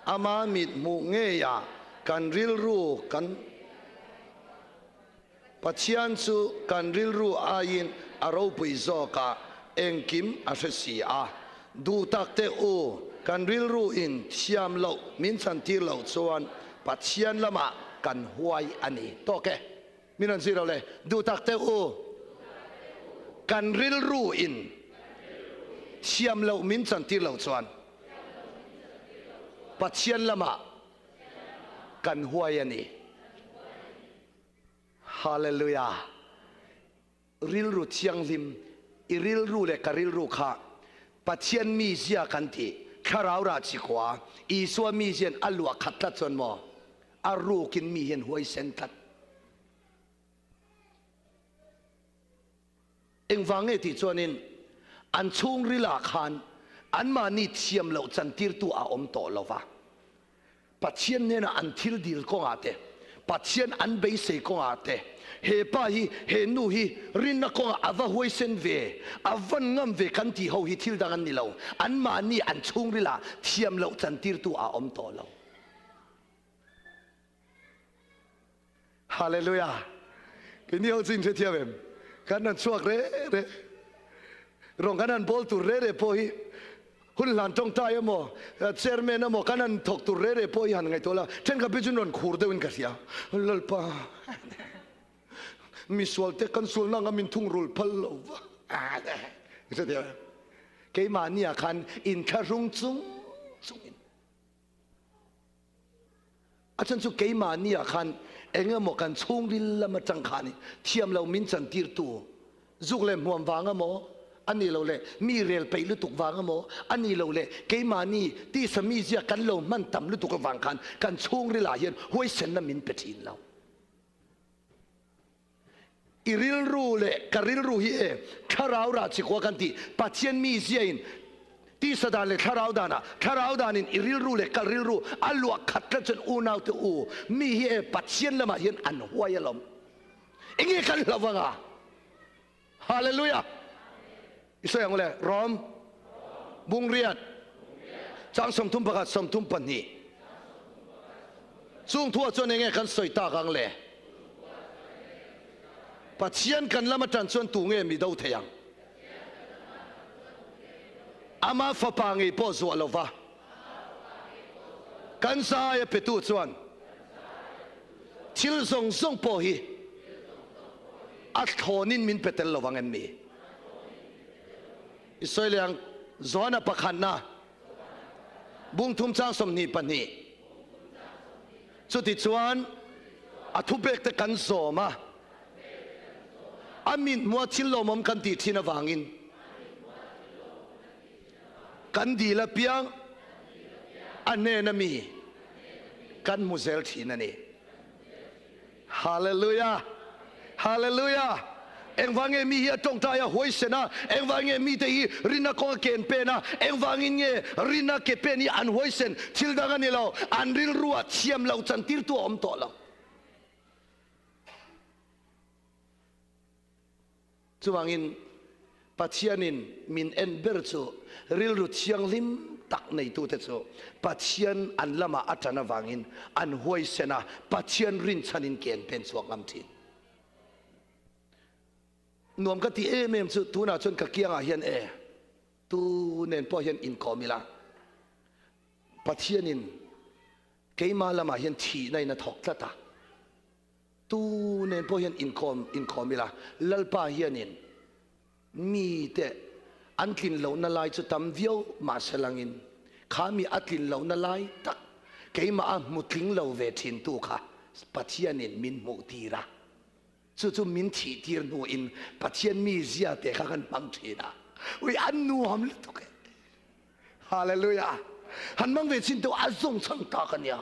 ama mit hmuh ngeiah kan rilru kan Pathian chu kan rilru aiin a ropui zawk a, engkim a hre si a. Duh tak teh u, kan rilru in thiam loh min chantir loh chuan Pathian lamah kan huai a ni. Tawk e, min rawn zir lo le. Duh tak teh u, kan rilru in thiam loh min chantir loh chuan Pathian lamah kan huai a ni. Hallelujah! Rilru thianghlim, i rilru leh ka rilru kha Pathian mizia kan ti, thlarau rah chi khua, Isua mizian a luah khat tlat chuan maw, a rukin mi hian huaisen tlat. Engvang nge tih chuanin an chhungrilah khan anmahni thiam loh chantirtu a awm tawh lo va. Pathian hnena an thil dil kawngah te, Pathian an beisei kawngah te, he pa hi, he nu hi rinna kawngah a va huaisen ve, a van ngam ve kan tih ho hi thil dang an ni lo. Anmahni an chhungrilah thiam loh chantirtu a awm tawh lo. Hallelujah! Keini ho chu inhrethiam em? Kan han chhuak re re, rawng kan han bawl tur re re pawh hi hun hlan tawngtai emaw, chairman emaw kan han thawk tur re re pawh hi han ngaihtuah la, thenkhat phei chu rawn khur deuhin ka hria. Lalpa, misualte kan sualna anga min thungrul phal lo va. Inhrethiam em? Keimahniah khan inthlahrung chung chungin. A chhan chu keimahni ah khan eng emaw kan chhungril lam atang khan thiam lo min chantirtu zuk leh hmuam vang emaw, A nih loh leh mi rel peih lutuk vang emaw, a nih loh leh keimahni tisa mizia kan lo hman tam lutuk avang khan kan chhungrilah hian huaisenna min pe thin lo. I rilru leh ka rilru hi e thlarau rah chikua kan tih Pathian miziain tisa dan leh thlarau danah thlarau danin i rilru leh ka rilru a luah khat tlat chuan unaute u mi hi e Pathian lamah hian an huai alawm. Enge kan hlauh anga? Hallelujah! I sawi ang u le, Rom bungriat chang 31 32 Chung thuah chuan enge kan sawi tak ang le? Pathian kan lam atan chuan tu nge mi do thei ang? Ama fapa ngei pawh zuah lova kan zai a petu chuan Thil zawng zawng pawh hi a thlawnin min pe tel lo vang em mi? I sawi leh ang, Johana pakhatna bungthum chang 22. Chutichuan a thupekte kan zawm a, a mithmuha thil lawmawm kan tih thin avangin Kan dil apiang a hnena mi kan hmu zel thin a ni. Hallelujah! Hallelujah! Engvang nge mi hi a tawngtai a huaisen a? Engvang nge mite hi rinna kawng a ken pen a? Engvangin nge rinna ke pen hi an huaisen? Thil dang a ni lo, an rilru ah thiam lo chantirtu a awm tawh lo. Chuvangin, Pathianin min en ber chu rilru thianghlim tak neitute chu Pathian an lamah a ṭan avangin an huaisen a, Pathian rinchhanin ke an pen chhuak ngam ṭhin. Nuam ka tih em em chu tunah chuan ka kiangah hian e, tu nen pawh hian inkawm ila, Pathianin keimah lamah hian thihna in a thawk tlat a. Tu nen pawh hian inkhawm inkhawm ila, Lalpa hianin mite an tlin lohna lai chu tam viau mahse langin kha mi a tlin lohna lai tak keimah a hmu tling lo ve thintu kha Pathianin min hmuh tir a, chu chu min thih tir hnuin Pathian mizia te kha kan hmang thin a, ui an nuam lutuk e. Hallelujah! Han hmang ve chin teuh a zawng chhang tak a nia.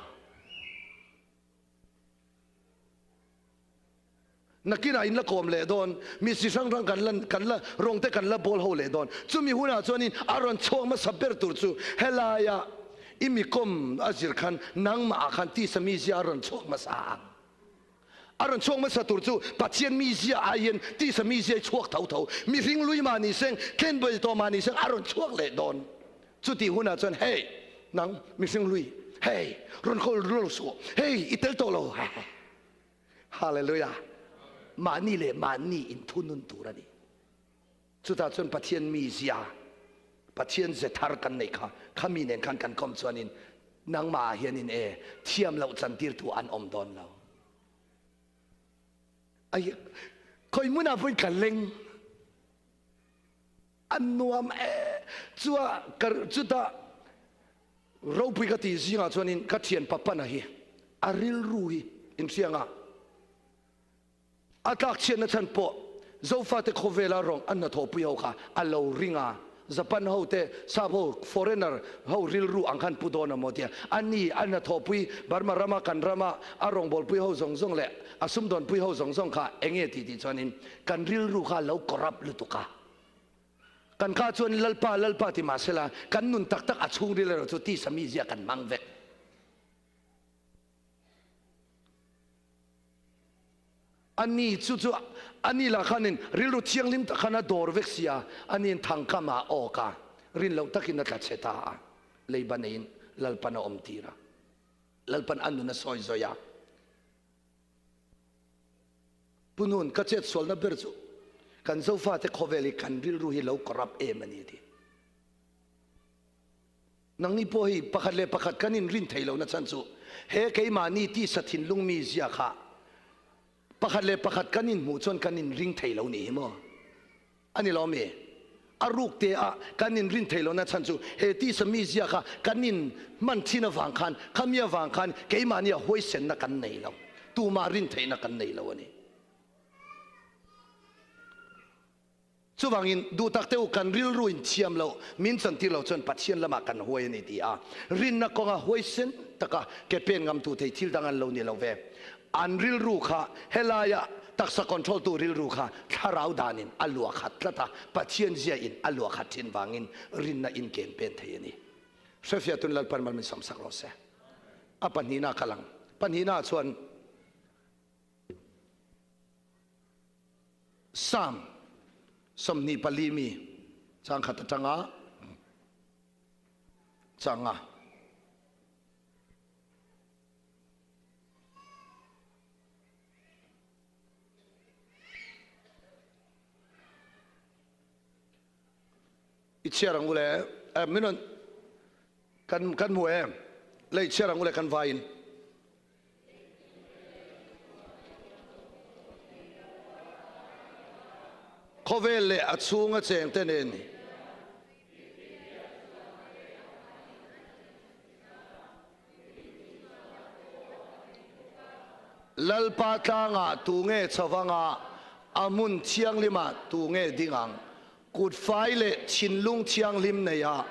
Nakinah in la kawm leh dawn, mi si hrang hrang kan la kan la rawng te kan la bawl ho leh dawn. Chumi hunah chuanin a rawn chhuak hmasa ber tur chu helaia i mi kawm a zir khan nangmah ah khan tisa mizia a rawn chhuak hmasa ang. A rawn chhuak hmasa tur chu Pathian mizia aiin tisa mizia i chhuak tho tho. Mihring lui mah ni seng, khenbel tawh mah ni seng a rawn chhuak leh dawn. Chutih hunah chuan hei nang mihring lui, hei rawn khawl lo suh, hei i tel tawh lo. Hallelujah! Mahni leh mahni inthunun tur a ni. Chutah chuan Pathian mizia, Pathian ze thar kan neih kha, khami nen khan kan kawm chuanin nangmah ah hianin e thiam loh chantirtu an awm dawn lo. Ai, khawi hmunah pawhin ka leng. An nuam e. Chua ka chutah ropui ka tih zingah chuanin ka thian papana hi a rilru hi inhriang a, a tlak chhiatna chhan pawh Zofate khawvela rawng a hnathawhpui ho kha a lo ring a, Japan ho te sap ho foreigner ho rilru ang khan pu dawn a maw tia a ni a hnathawhpui Burma rama kan rama a rawngbawlpui ho zawng zawng leh a sumdawnpui ho zawng zawng kha enge tih tih chuanin kan rilru kha a lo corrupt lutuk a. Kan ka chuan Lalpa, Lalpa ti mah sela, kan nun tak tak a chhungril erawh chu tisa mizia kan hmang vek. Ani chu chu ani lah khanin rilru thianghlim tak khan a dawr vek sia, aniin thangkam ah a awk a, rin loh takin a tla chhe ta a, leiba neiin Lalpan a awm tir a, Lalpan a nun a sawi zawi a. Pu Nun, ka chet sualna ber chu kan Zofate khawvel hi kan rilru hi lo corrupt em a ni a ti. Nangni pawh hi pakhat leh pakhat kan inrin thei lohna chhan chu he keimahni tisa thinlung mi zia kha pakhat leh pakhat kan inhmuh chuan kan inring thei lo nih hi maw? A ni lo mi? A ruk te ah kan in rin thei lohna chhan chu he tisa mizia kha kan in hman thin avang khan, khami avang khan keimahni a huaisenna kan nei lo, tumah rin theihna kan nei lo a ni. Chuvangin, duh tak te u, kan rilru in thiam loh min chantir lo chuan Pathian lamah kan huai a ni ti a, rinna kawnga huaisen taka ke pen ngamtu thei thil dang an lo ni lo ve. An rilru kha helaia taksa control tu rilru kha thlarau danin a luah khat tlat a, Pathian zia in a luah khat thin vangin rinna in ken pen thei a ni. Hrefiah tun Lalpan mal min sawmsak rawh se. A pahnihna kal ang. Pahnihna chuan Psalm 24 mi chang khat atanga changa i chhiar ang u le min rawn kan kan hmu em le i chhiar ang u le kan vaiin. Khawvel leh a chhunga chengte nen Lalpa tlangah tu nge chho vanga a hmun thianghlimah tu nge ding ang? Kut fai leh thinlung thianghlim neia.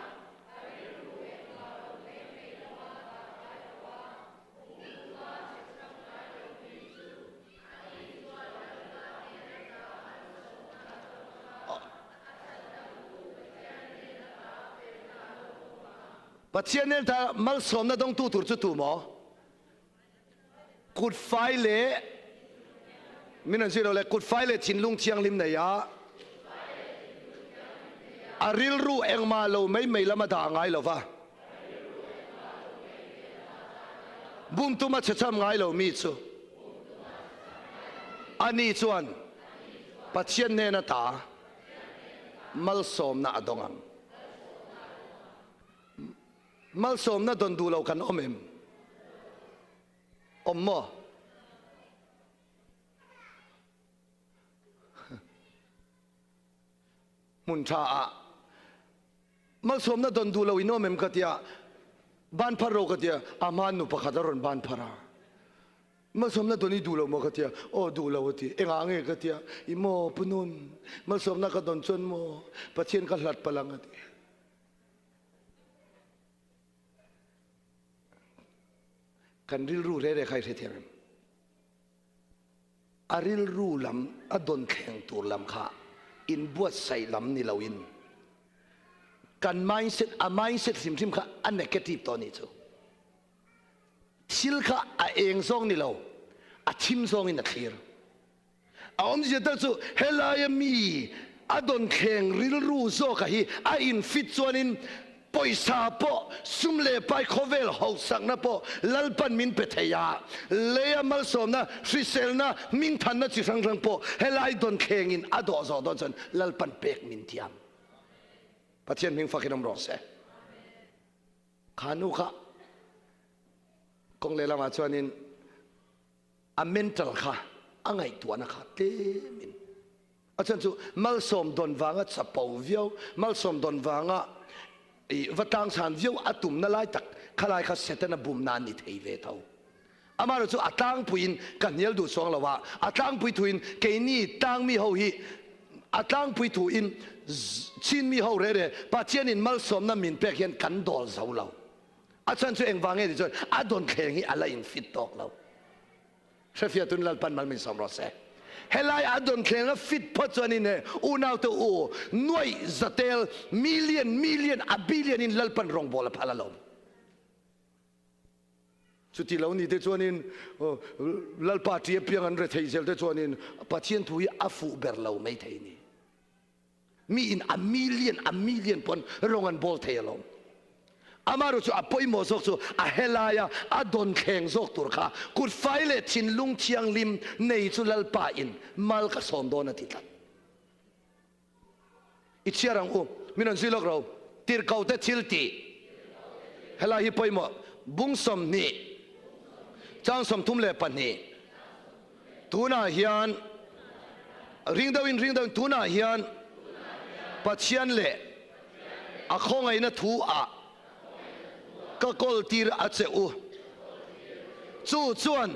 Pathian nen ta malsawmna dawngtu tur chu tu maw? Kut fai leh min an zir lo le kut fai leh thinlung thianghlim nei a a rilru engmah lo mai mai lama dah ngai lo va bum tuma chhecham ngai lo mi chu ani chuan Pathian hnena ta malsawmna a dawng ang. Malsawmna dawn duh lo kan awm em? Awm maw? Hmun tha ah malsawmna dawn duh lo in awm em ka tia, ban phar ro ka tia, a hma nu pakhat a rawn ban phar a. Malsawmna dawn i duh lo maw ka tia, aw duh lo a ti, engah nge ka tia, i maw pu Nun, malsawmna ka dawn chuan maw Pathian ka hlat palh ang a ti. Kan rilru re re kha i hrethiam em? A rilru lam a dawn thleng tur lam kha inbuatsaih lam ni loin kan mindset a mindset hrim hrim kha a negative tawh anih chu. Thil kha a eng zawng ni lo a thim zawngin a thlir. A awmzia tak chu helaia mi a dawnthleng rilru zawka hi a infit chuanin pawisa pawh sum leh pai khawvel hausakna pawh Lalpan min pe thei a, leia malsawmna, hriselna, hmingthanna chi hrang hrang pawh helai dawnthlengin a dawh zawh dawn chuan Lalpan pek min thiam. Pathian hming fakin awm rawh se. Kha nu kha kawng lehlamah chuanin A mental kha a ngaihtuahna kha tlemin a chhan chu malsawm dawn vanga chapo viau, malsawm dawn vanga i va tlangchhan viau a tumna lai tak khalai kha Setana bumna an ni thei ve tho. Amaherawh chu a tlangpuiin ka hnial duh chuang lo a, a tlangpui thuin keini tlangmi ho hi a tlangpui thuin Chinmi ho reh reh Pathianin malsawmna min pek hian kan dawl zo lo. A chhan chu engvang nge ti chuan a dawn thleng hi a la in fit tawk lo. Hrefiah tun Lalpan mal min sawm rawh se. Helai a dawn thleng a fit phawt chuan in he unau te u nuaih zatel million million a billion in Lalpan rawngbawl a phal alawm. Chuti lo ni te chuan in Lalpa ṭi apiang an rethei zel te chuan in Pathian thu hi a fuh ber lo mai thei ni. Mi in a million a million pawn rawng an bawl thei alawm. Amaherawh chu a pawimawh zawk chu a helaia a dawn thleng zawk tur kha kut fai leh thinlung thianghlim nei chu Lalpa in mal ka sawm dawn a ti tlat. I chhiar ang u, min rawn zui lawk ro. Tirhkoh te thil tih helai hi pawimawh bung 20 chang 32 Tunah hian ring deuhin ring deuhin tunah hian Pathian leh a khawngaihna thu ah ka kawl tir a che u. Chu chuan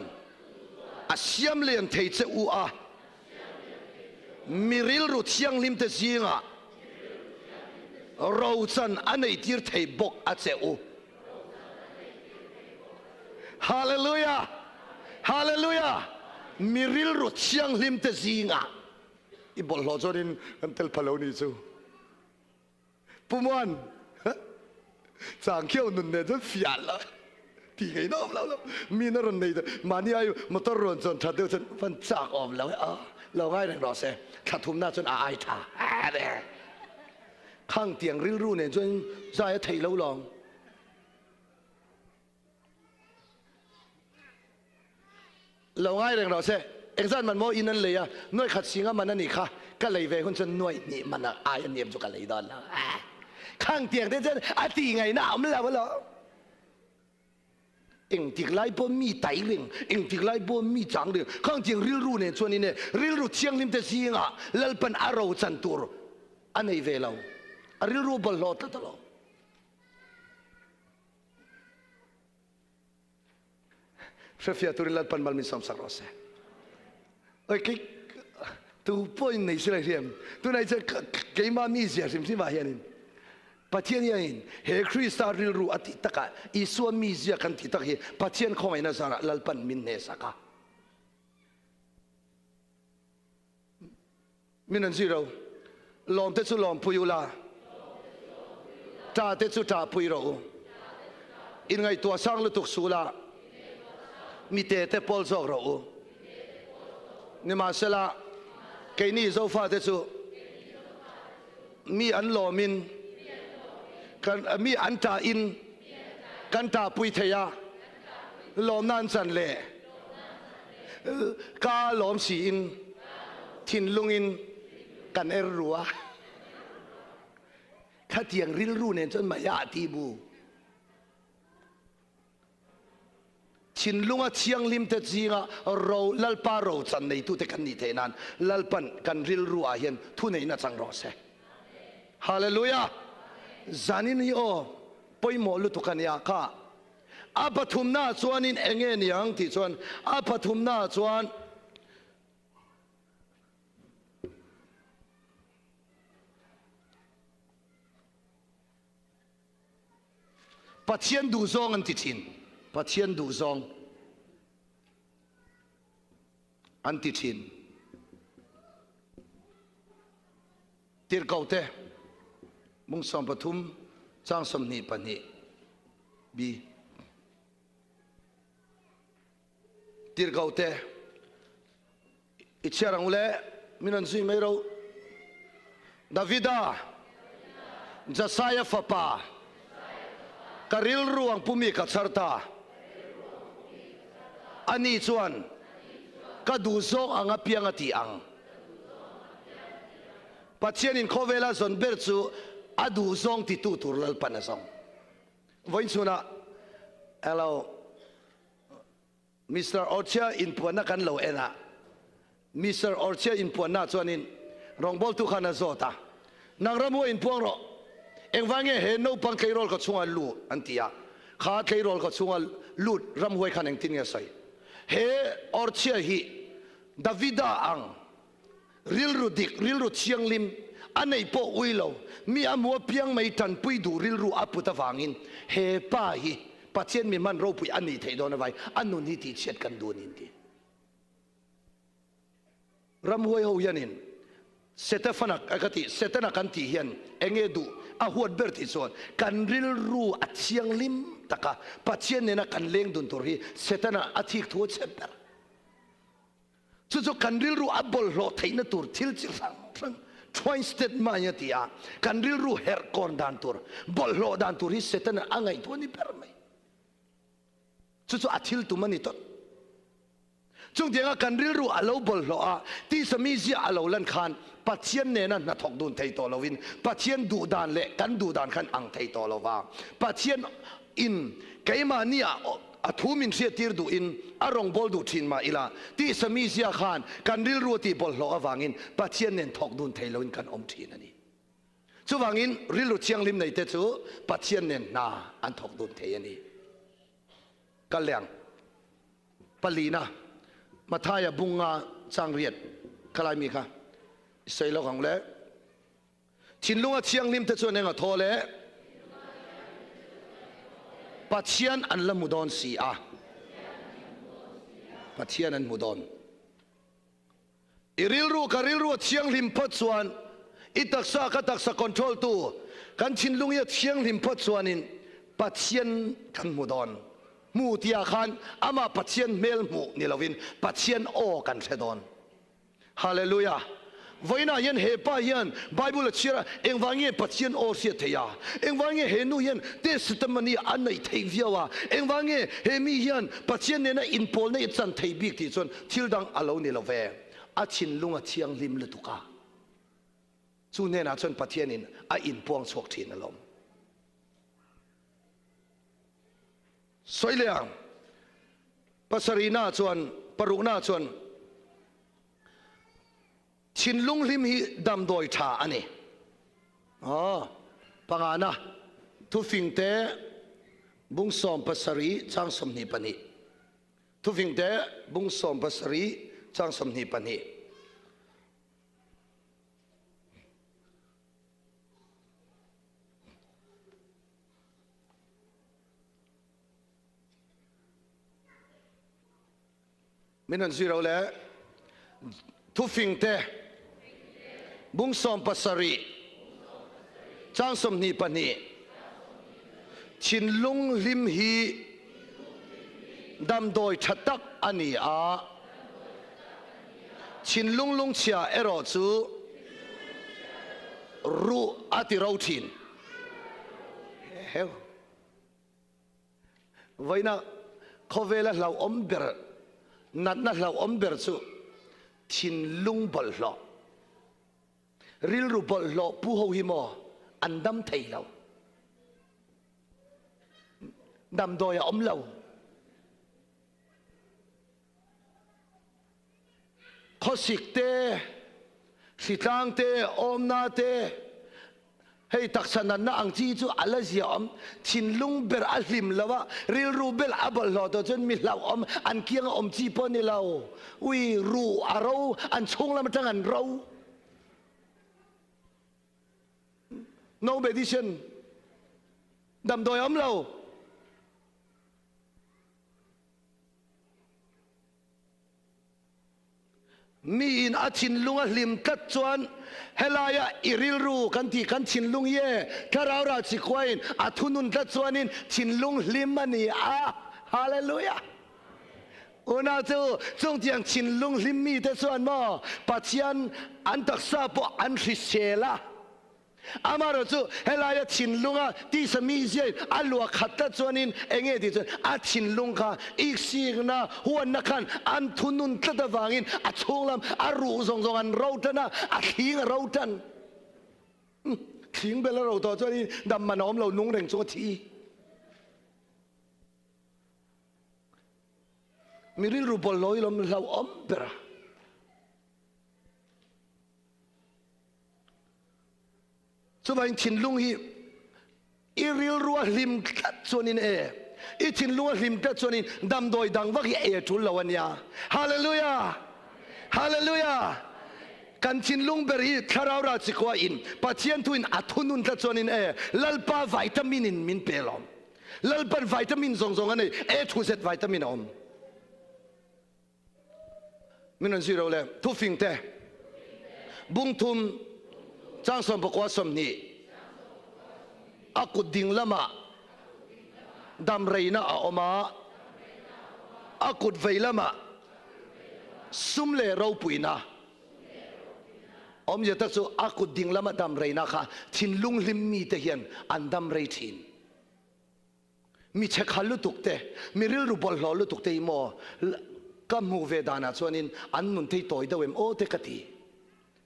a siam lian thei che u a. Mi rilru thianghlim te zingah rochan a neihtir thei bawk a che u. Hallelujah! Hallelujah! Mi rilru thianghlim te zingah i bawlhhlawh chuanin kan tel pha lo ni chu. Pu Muan, chang khiau nun nen chuan fiah lo ti ngei na awm lo lo. Mi na rawn nei mahni ai motor rawn chuan that deuh chuan van chak awm lo e a lo ngai reng rawh se thla thumna chuan a ai tha a khang tiang rilru nen chuan zai a theih lo lawng. Lo ngai reng rawh se. Engzat man maw in an lei a, nuai khat singa man a nih kha, ka lei ve hun chuan nuai hnih man a ai a niam chu ka lei dawn lo. Khang tiang te chuan a ti ngaihna a awm lo alawm. Engtik lai pawh mi tai reng, engtik lai pawh mi chang reng, khang tiang rilru nen chuan in e, rilru thianghlim te zingah Lalpan a ro chan tur a nei ve lo. A rilru bawlhhlawh tlat alawm. Hrefiah turin Lalpan mal min sawmsak rawh se. Oi kei tu pawhin nei silai hriam tunai chuan keimah mi zia hrim hrim ah hianin Pathian hianin he Krista rilru a tih takah Isua mi zia kan tih tak hi Pathian khawngaihna zarah Lalpan min hnehsak a. Min an zui ro. Lawm te chu lawm pui ula, ṭa te chu ṭah pui rawh u. Inngaihtuah sang lutuk suh ula, mite te pawl zawk rawh u. Nimahsela, keini Zofate chu mi an lawmin, kan mi an ṭahin kan ṭahpui thei a, lawmna an chan leh ka lawm siin thinlungin kan er ru a. Khatiang rilru nen chuan mah ti bu. Thinlunga thianghlim te zinga ro Lalpa ro chan neitute kan nih theih nan Lalpan kan rilru ah hian thuneihna chang rawh se. Hallelujah! Zanin hi aw pawimawh lutuk a nia kha. A pathumna ah chuanin enge niang tih chuan a pathumna ah chuan Pathian duhzawng an ti thin. Pathian duhzawng an ti thin. Tirhkohte mung 13 chang 22 B. Tirhkohte I chhiar ang u le, min rawn zui mai ro. Davida, Jasaia fapa, ka rilru ang pumi ka chhar ta. Ani chuan ka duh zawng ang apiang a ti ang. Pathianin khawvela zawn ber chu a duh zawng titu tur Lalpan a zawng. Vawiin chhunah elo. Mister Orchia inpuanna kan lo en a, Mister Orchia inpuanna chuanin rawngbawltu khan a zawt a, Nang ramhua inpuang rawh, engvang nge he naupang tleirawl ka chhunga lut an ti a, kha tleirawl ka chhunga lut ramhuai khan engtin nge a sawi? He Orchia hi Davida ang rilru dik, rilru thianghlim a neih pawh ui lo, mi a hmu apiang mai tanpui duh rilru a put avangin he pa hi Pathian mi hman ropui a nih theih dawn avai a nun hi tihchhiat kan duh a ni an ti. Ramhuai ho hianin Setefana ka tih, Setana kan tih hian enge duh a huat ber tih chuan kan rilru a thianghlim taka Pathian nena kan leng dun tur hi Setana a thik thu a chep ber. Chu chu kan rilru a bawlhhlawh theihna tur thil chi hrang hrang twisted mind a ti a, kan rilru herh kawn dan tur, bawlhhlawh dan tur hi Setana a ngaihtuah a ni ber mai. Chu chu a thil tum a ni tawt. Chungtianga kan rilru a lo bawlhhlawh a, tisa mizia a lo lan khan Pathian nena hnathawk dun thei tawh lovin Pathian duh dan leh kan duh dan khan ang thei tawh lova. Pathian in keimahni ah A thu min hriattir duhin a rawngbâwl duh ṭhin mah ila, tisa mizia khan kan rilru a tihbawlhhlawh avangin Pathian nen thawk dun thei loin kan awm ṭhin a ni. Chuvangin rilru thianghlim neite chu Pathian nen hna an thawk dun thei a ni. Kal leh ang. Palina, Mathaia bunga chang riat kha lai mi kha. I sawi lawk ang le. Thinlunga thianghlim te chuan eng a thaw le? Pathian an la hmu dawn si a. Pathian an hmu dawn. I rilru ka rilru a thianghlim phawt chuan, i taksa ka taksa control tu kan thinlung hi a thianghlim phawt chuanin Pathian kan hmu dawn. Hmu tihah khan amah Pathian hmel hmuh ni lovin Pathian aw kan hre dawn. Hallelujah! Vawiinah hian he pa hian Bible a chhiar a, engvang nge Pathian aw hriat theih a? Engvang nge he nu hian testimony a neih theih viau a? Engvang nge he mi hian Pathian nena inpawlna i chan thei bik tih chuan thil dang a lo ni lo ve. A thinlung a thianghlim lutuk a. Chu hnenah chuan Pathianin a inpuang chhuak thin alawm. Sawi leh ang. Pasarihna chuan, parukna chuan thinlung hlim hi damdawi tha a ni. Aw, pangana, thufingte bung 17 chang 22. Thufingte bung 17 chang 22. Min rawn zui ro le. Thufing te bung 17 chang 22 thinlung hlim hi damdawi tha tak a ni a, thinlung lungchhia erawh chu ruh a ti ro thin. Heu. Vawiina khawvela hlauhawm ber, natna hlauhawm ber chu thinlung bawlhhlawh, rilru bawlhhlawh pu ho hi maw an dam thei lo. Damdawi a awm lo. Khawsik te, hritlang te, awmna te, hei taksa natna ang chi chu a la zia awm. Thinlung ber a hlim lo a, rilru ber a bawlhhlawh tawh chuan mi hlauhawm an kianga awm chi pawh a ni lo. Ui, ruh a ro, an chhung lam atang an ro. No medicine, damdawi a awm lo. Miin a thinlung a hlim tlat chuan helaia i rilru kan tih kan thinlung hi e, thlarau ral chikhuain a thunun tlat chuanin thinlung hlim a ni a. Hallelujah! Unau chu chungtiang thinlung hlim mite chuan maw Pathian an taksa pawh an hrisel a. Amaherawh chu helaia thinlunga tisa miziain a luah khat tlat chuanin enge tih chuan a thinlung kha iksikna huanna khan an thunun tlat avangin a chhunglam a ruh zawng zawng an ro tan a, a thling a ro tan. Thling bel a ro tawh chuanin dam man a awm lo nung reng chung a thi. Mi rilru bawlhhlawh hi lawm hlauhawm ber a. Chuvangin thinlung hi i rilru a hlim tlat chuanin e, i thinlung a hlim tlat chuanin damdawi dang vak hi ei a tul lo a nia. Hallelujah! Hallelujah! Kan thinlung ber hi thlarau ral chikua in Pathian thuin a thunun tlat chuanin e, Lalpa vitamin in min pe alawm. Lalpan vitamin zawng zawng a nei, A to Z vitamin a awm. Min rawn zui ro le. Thufing te bung thum chang 19 20 a kut ding lamah damreina a awm a, a kut vei lamah sum leh ropuina awmzia tak chu a kut ding lama damreina kha thinlung hlim mite hian an damrei thin. Mi chhekhal lutuk te, mi rilru bawlhhlawh lutuk te hi maw ka hmuh ve danah chuanin an nun thei tawi deuh em aw te ka ti.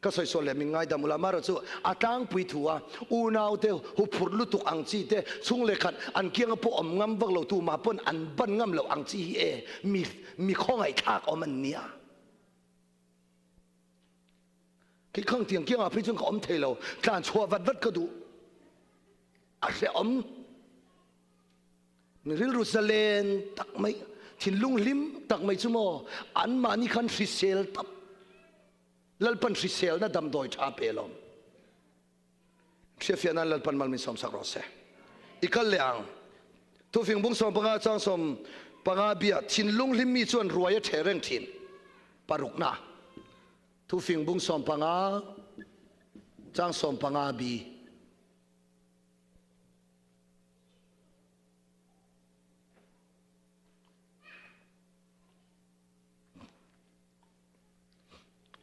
Ka sawi sual leh min ngaidam ula, amaherawh chu a tlangpui thu a, unau te huphurh lutuk ang chi te, chhung leh khat an kianga pawh awm ngam vak lo tu mah pawn an ban ngam loh ang chi hi e mi mi khawngaihthlak awm an nia. Khi khang tiang kiangah phei chuan ka awm thei lo, tlan chhuah vat vat ka duh. A hrehawm. Mi rilru zalen tak mai, thinlung hlim tak mai chu maw anmahni khan hrisel tap. Lalpan hriselna damdawi tha pe lawm. Hriatfiah nan Lalpan mal min sawmsak rawh se. I kal leh ang. Thufing bung 15 chang 15 bia thinlung hlim mi chuan ruai a ṭheh reng ṭhin. Parukna. Thufing bung 15 chang 15 bi.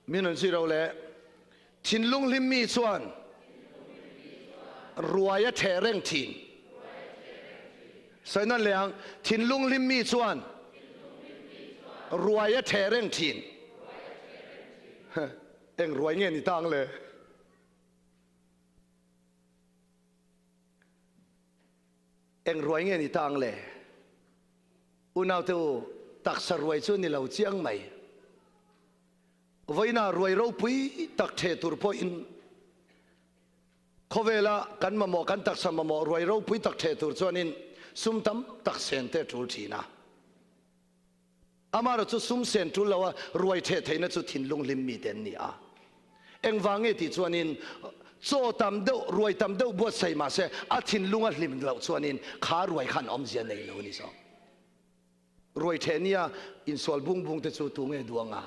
Min rawn zui ro le. Thinlung hlim mi chuan ruai a ṭheh reng thin. Sawi nawn leh ang. Thinlung hlim mi chuan ruai a ṭheh reng thin. Eng ruai nge ni ta ang le? Eng ruai nge ni ta ang le? Unaute u, taksa ruai chu ni lo chiang mai. Vawiinah ruai ropui tak ṭheh tur pawhin khawvela kan mamawh, kan taksa mamawh ruai ropui tak ṭheh tur chuanin sum tam tak sen te a ṭul ṭhin a. Amaherawh chu sum sen ṭul loa ruai ṭheh theihna chu thinlung hlim mite an ni a. Engvang nge tih chuanin chaw tam deuh, ruai tam deuh buatsaih mah se a thinlung a hlim loh chuanin kha ruai khan awmzia nei lo a ni zawk. Ruai ṭheh nia insual bung bung te chu tu nge duang a?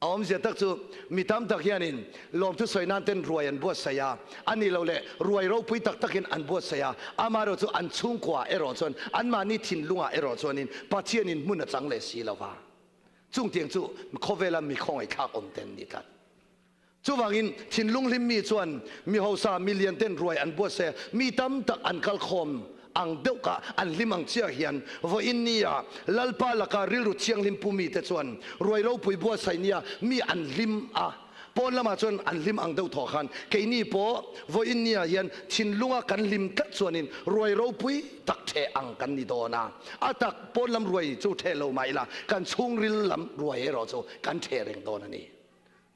A awmzia tak chu mi tam tak hianin lawmthu sawi nan ten ruai an buatsaih a, a nih loh leh ruai ropui tak takin an buatsaih a, amaherawh chu an chhungkua erawh chuan anmahni thinlungah erawh chuanin Pathianin hmun a chang leh si lo va. Chungtiang chu khawvela mi khawngaihthlak awm te an ni tlat. Chuvangin thinlung hlim mi chuan mi hausa, mi lian ten ruai an buatsaih a, mi tam tak an kal khawm ang deuh kha an hlim ang chiah hian vawiin nia Lalpa laka rilru thianghlim pu mite chuan ruai ropui buatsaih nia mi an hlim a, pawn lamah chuan an hlim ang deuh thawh khan keini pawh vawiin nia hian thinlunga kan hlim tlat chuanin ruai ropui tak ṭheh ang kan ni dawn a, a tak pawn lam ruai chu ṭheh lo mah ila kan chhungril lam ruai erawh chu kan ṭheh reng dawn a ni.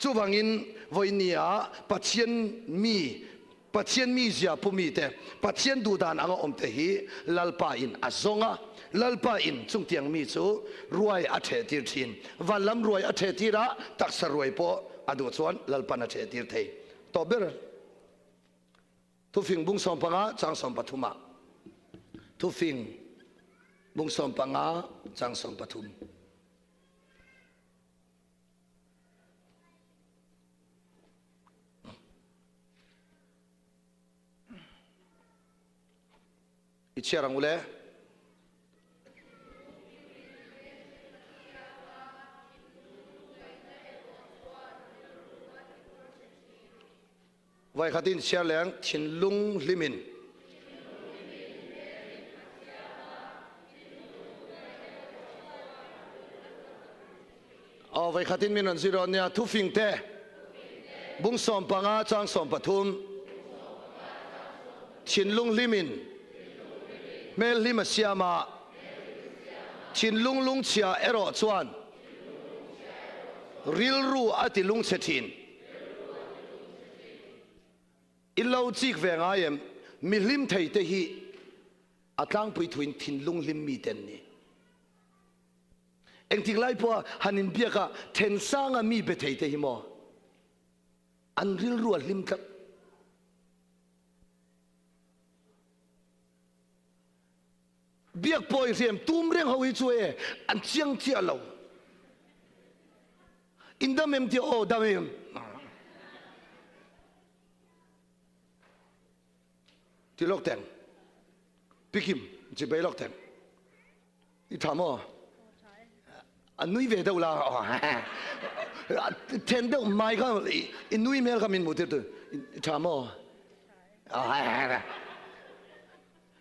Chuvangin vawinia Pathian mi, Pathian mizia pu mite, Pathian duhdan anga awmte hi Lalpa in a zawng a, Lalpa in chungtiang mi chu ruai a ṭhehtir ṭhin. Van lam ruai a ṭhehtir a, taksa ruai pawh a duh chuan Lalpan a ṭhehtir thei. Tawp ber Thufing bung 15 chang 13 ah Thufing bung 15 chang 13. I chhiar ang u le. Voikhat in chhiar leng thinlung hlimin. Aw voikhat in min rawn zir rawn nia thufing te bung 15 chang 13 thinlung hlimin hmel hlim a siam a thinlung lungchhia erawh chuan rilru a ti lungchhe thin. I lo chik ve ngai em? Mi hlim thei te hi a tlangpui thuin thinlung hlim mi te an ni. Engtik lai pawha han inbiak a then sanga mi be thei te hi maw an rilru a hlim tlat. Biak pawh i hriam tum reng ho hi chu e an chiang chiah lo. In dam em tia aw dam em. Ti lawk teng. Pikim chi bei lawk teng. I tha maw? A nui ve deuh la. Then deuh mai kha i nui hmel kha min hmuh tir tu. I tha maw? I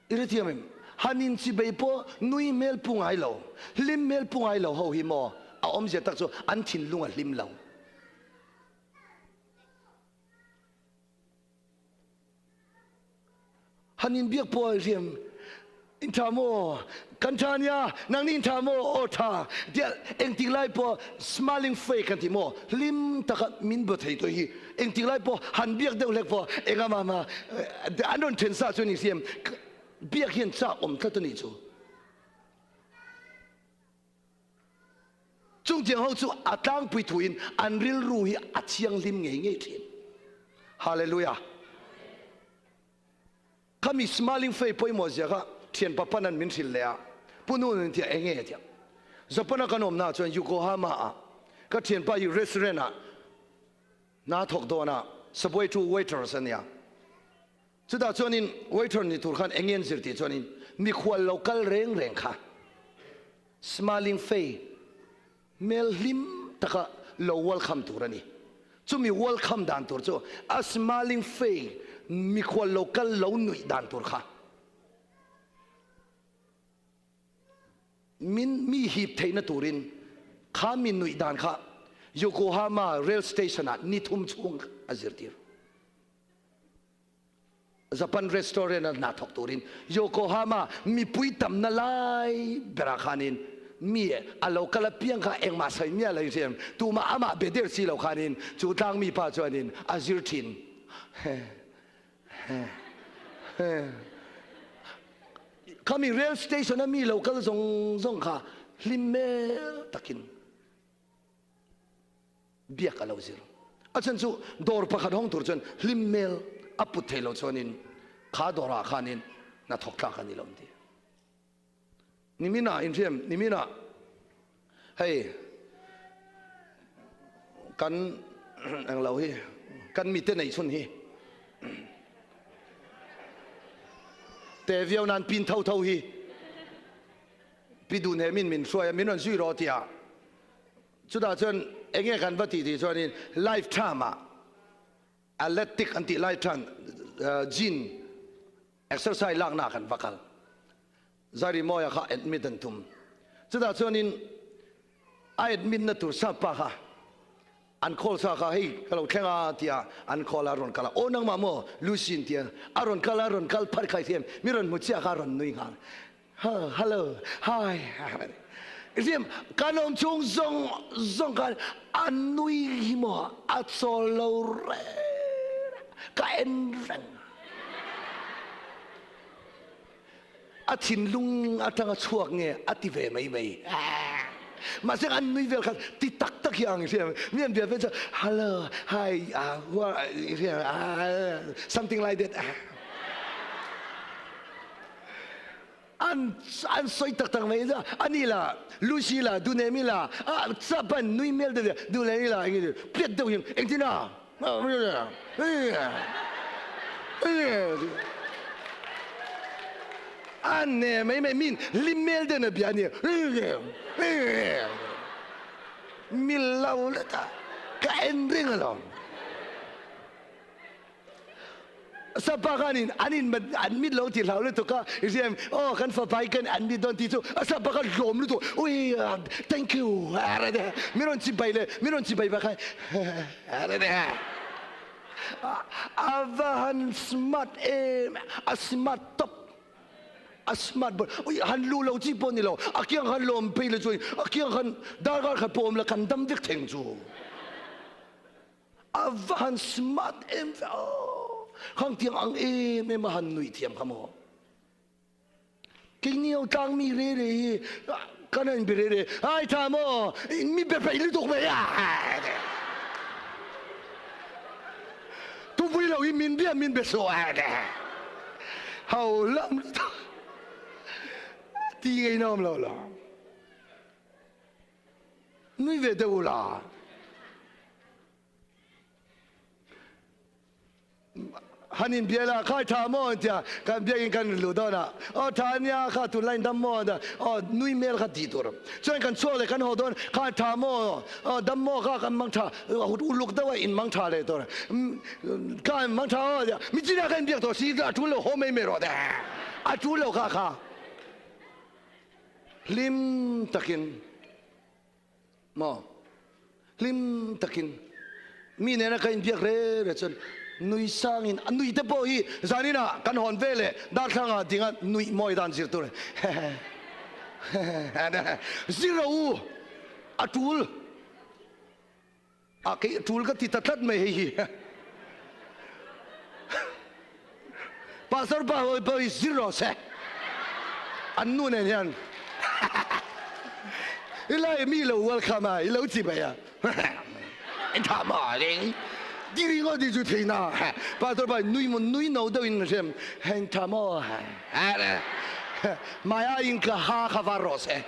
hrethiam em? Han inchibei pawh nui hmel pu ngai lo, hlim hmel pu ngai lo ho hi maw a awmzia tak chu an thinlung a hlim lo. Han inbiak pawh a hriam, In tha maw? Kan tha nia, nangni in tha maw? Aw tha. Tia engtik lai pawh smiling face kan ti maw? Hlim taka min be thei tawh hi engtik lai pawh han biak deuh hlek pawh enga mah mah an rawn then sa chu a ni si em? Biak hian chak awm tlat a nih chu. Chungtiang ho chu a tlangpui thuin an rilru hi a thianghlim ngei ngei thin. Hallelujah. Khami smiling face pawimawh zia kha thianpa panan min hrilh leh a, Pu Nu nen tia enge tia. Japan a kan awmna ah chuan Yokohama ah ka thianpa hi restaurant ah hna thawk dawn a, Subway to waiters a nia. Chutah chuanin waiter ni tur khan enge an zir tih chuanin mikhual lo kal reng reng kha smiling face hmel hlim taka lo welcome tur a ni. Chumi welcome dan tur chu a smiling face mikhual lo kal lo nuih dan tur kha min mi hip theihna turin kha mi nuih dan kha Yokohama rail station ah ni thum chhung a zirtir. Japan restaurant a hna thawk turin Yokohama mipui tamna lai berah khanin mi a lo kal apiang kha engmah sawi miah lo in hriam tumah amah be der si lo khanin chu tlang mi pa chuanin a zir thin. Khami rail station a mi lo kal zawng zawng kha hlim hmel takin biak a lo zir. A chhan chu dawr pakhat hawng tur chuan hlim hmel a put thei lo chuanin kha dawrah khanin hnathawk tlak a ni lo an ti. Niminah inhriam, niminah hei kan englo hi kan mite neih chhun hi te viau nan pin tho tho hi pi dun he min min hruai a min rawn zui rawh tia Chutah chuan enge kan va tih tih chuanin life term ah athletic an tih lai chuan gym exercise lakna ah kan va kal. Zarimawia kha admit an tum. Chutah chuanin a admit na tur sap pa kha an call sa kha hei ka lo thleng a tia an call a rawn kal a, aw nangmah maw Lucy an tia a rawn kal a rawn kal phar khai thiam mi rawn hmu chiah kha a rawn nui nghal. Hello, hi. Riam kan awm chung zawng zawng khan a nui hi maw a chawl lo reng ka en reng. A thinlung atanga chhuak nge a ti ve mai mai. Mahse an nui vel khan ti tak tak hi ang hriam mi an bia vel chuan hello, hi, something like that. An an sawi tak tak mai a ani la Lucy la Dunemi la a chapan nui hmel deuh Dunemi la eng piat deuh hian engtin a an ne mai mai min hlim hmel deuh na bia ania mil lo let a ka en reng alawm. Sapa khanin an in an mit lo ti hlau lutuk a, i hria em? Aw kan fapa hi kan an mit dawn tih chu a sapa kha hlawm lutuk, ui thank you a ra de, min rawn chibai leh min rawn chibai bak khan a ra de. A va han smart em, a smart tawp, a smart bawk, ui han luh lo chi pawh ni lo, a kiang khan lawm phei la chuan a kiang khan darkar khat pawh awm la kan dam vek theng chu. A va han smart em ve aw. Khang tiang ang em em a han nui thiam kha maw. Keini ho tlang mi re re hi kan han be re re ai tha maw mi be peih lutuk mai a. Tupui lo hi min bia min be suh a. Ho lam lutuk. Ti ngei na awm lo la. Nui ve deuh ula. Han in bia la khai tha maw an tia kan biakin kan luh dawn a aw tha ania kha tun line dam maw aw nui hmel kha tih tur chuan kan chhuak leh kan haw dawn kha tha maw aw dam maw kha kan mang tha uluk deuh a in mang tha leh tur kha mang tha aw tia mi chin ah khan biak tawh si a tul lo haw mai mai rawh a tul lo kha kha Hlim takin maw? Hlim takin mi nena ka inbiak re re chuan nui sangin a nui te pawh hi zaninah kan hawn ve leh darthlangah dinga nuih mawi dan zir tur zir rawh u a tul a kei tul ka ti ta tlat mai hei hi pastor pa pawh hi zir rawh se an nu nen hian. I lai mi lo welcome a, i lo chi mai a. In tha ma ding. Ti ri ngo ti chu thei na. Pastor pa nui mo nui no deuh in hrem. Heng tha mo. Mai a in ka ha kha var rawh se.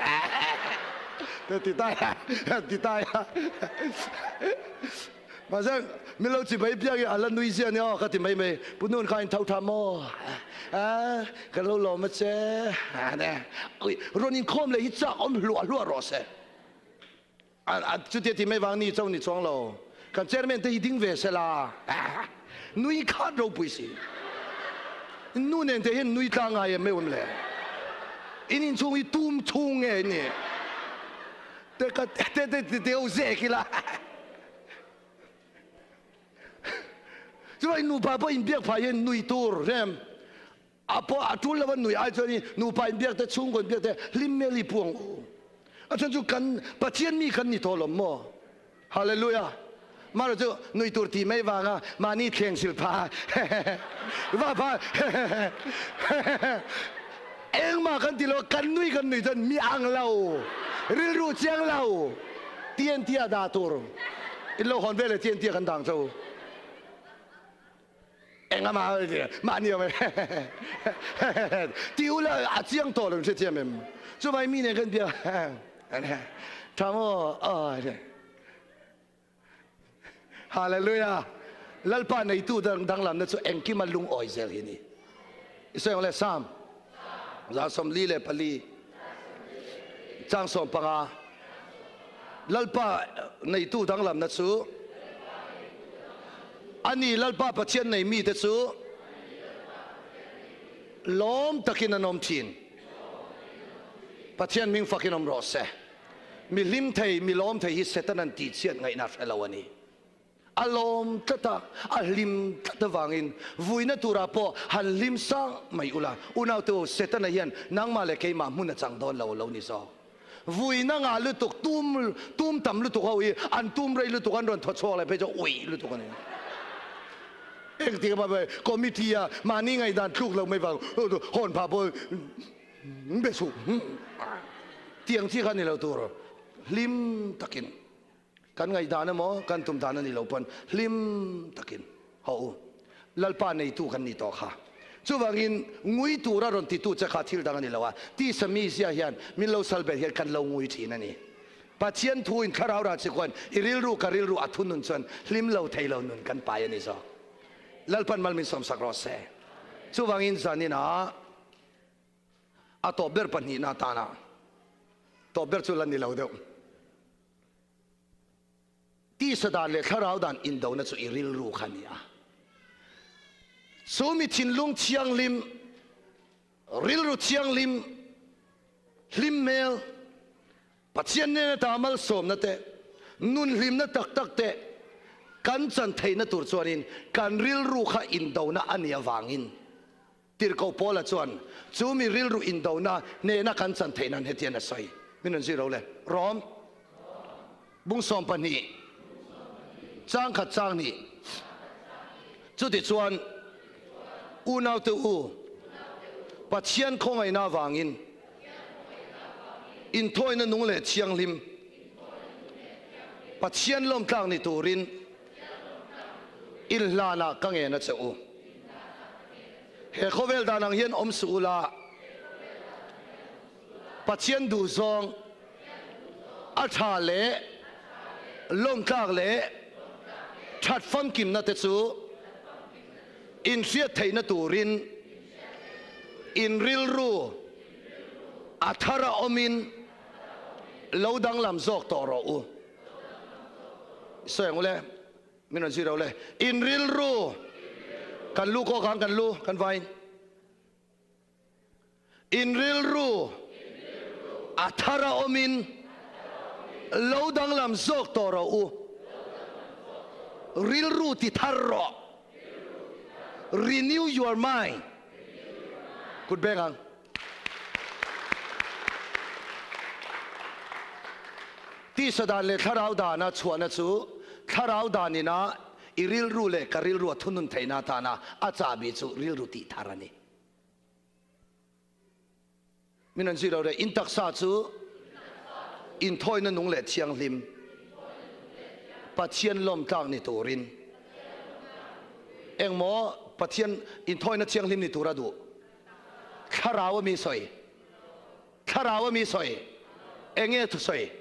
Ti tai ti tai. Mahse min lo chibai piak i a la nui zia nia aw ka ti mai mai. Pu Nun kha in tho tha maw? A ka lo lawm a che. Ui rawn inkhawm leh hi chak awm hluah hluah rawh se. A chutia ti mai vang ni cho ni chuang lo. Kan chairman te hi ding ve se la. Nui khat ropui si. Nu nen te hian nui tlang ngai em mai awm le. In inchhung hi tum chhung nge ni. Te ka te te te te ze kila. Chuai nupa pawh inbiak phah hian nui tur rem a pawh a tul lova nui ai chuan nupa inbiak te chhungkaw inbiak te hlim hmel hi pu ang u. A chhan chu kan Pathian mi kan ni tawh lawm maw? Hallelujah. Mara chu nui tur ti mai vanga mahni thleng sil pha va pha engmah kan ti lo kan nui kan nui chuan mi ang lo rilru chiang lo TNT ah dah tur in lo hawn vel leh TNT ah kan dang cho engama mahni awm ti ula a chiang tawh lo hrethiam em chuvai mi nen kan bia tha maw Hallelujah! Lalpa neitu danglamna chu engkima lungawi zel hi a ni. I sawi ang le, Psalm 44 chang 15. Lalpa neitu danglamna chu a ni, Lalpa Pathian nei mite chu lawm takin an awm thin. Pathian hming fakin awm rawh se. Mi hlim thei, mi lawm thei hi Setanan tihchhiat ngaihna hre lo a ni. A lawm tlat a, a hlim tlat avangin vuina turah pawh han hlim sang mai ula. Unaute u, Setana hian nangmah leh keimah hmun a chang dawn lo lo ni zawk. Vuina ngah lutuk, tum tum tam lutuk ho hi an tum rei lutuk, an rawn thaw chhuak leh phei chu uih lutuk a ni. Engtik a committee a mahni ngaihdan tluk lo mai vang hawn phah pawh Be suh. Tiang chi kha ni lo tur. Hlim takin kan ngaihdan emaw kan tum dan a ni lo pawn hlim takin haw u. Lalpa neitu kan ni tawh kha. Chuvangin ngui tura rawn titu che kha thil dang a ni lo a, tisa mizia hian min lo sal ber hian kan lo ngui thin a ni. Pathian thu in thlarau rah chi khuan i rilru ka rilru a thunun chuan hlim lo thei lo nun kan pai a ni zawk. Lalpan mal min sawmsak rawh se. Chuvangin zanin ah A tawp ber pahnihna atana tawp ber chu la ni lo deuh. Tisa dan leh thlarau dan indona chu i rilru kha a ni a. Chu mi thinlung thianghlim, rilru thianghlim, hlim hmel, Pathian nena ta malsawmna te, nun hlimna tak tak te kan chan theihna tur chuanin kan rilru kha indona a nih avangin Tirhkoh Paula chuan chu mi rilru indona hnehna kan chan theih nan hetian a sawi. Min rawn zir lo le. Rom bung 12 chang khat chang nih. Chutichuan unaute u, Pathian khawngaihna avangin inthawina nung leh thianghlim Pathian lawmtlak ni turin inhlanah ka ngen a che u. He khawvel dan ang hian awm suh ula, Pathian duhzawng a tha leh lawmtlak leh that famkimna te chu inhriat theihna turin in rilru a thar a awmin lo danglam zawk tawh rawh u. Sawi ang ule. Min rawn zui ro le. In rilru kan lu kawk ang kan lu kan vain. In rilru a thar a awmin lo danglam zawk tawh rawh u. Rilru ti thar rawh. Renew your mind. Kut beng ang. Tisa dan leh thlarau dana chhuahna chu thlarau danina i rilru leh ka rilru a thunun theihna atana a chahbi chu rilru tih thar a ni. Min rawn zui lo reh, in taksa chu Inthawina nung leh thianghlim Pathian lawmtlak ni turin engmaw Pathian inthawina thianghlim ni tura duh thlarau a mi sawi thlarau a mi sawi enge thusawi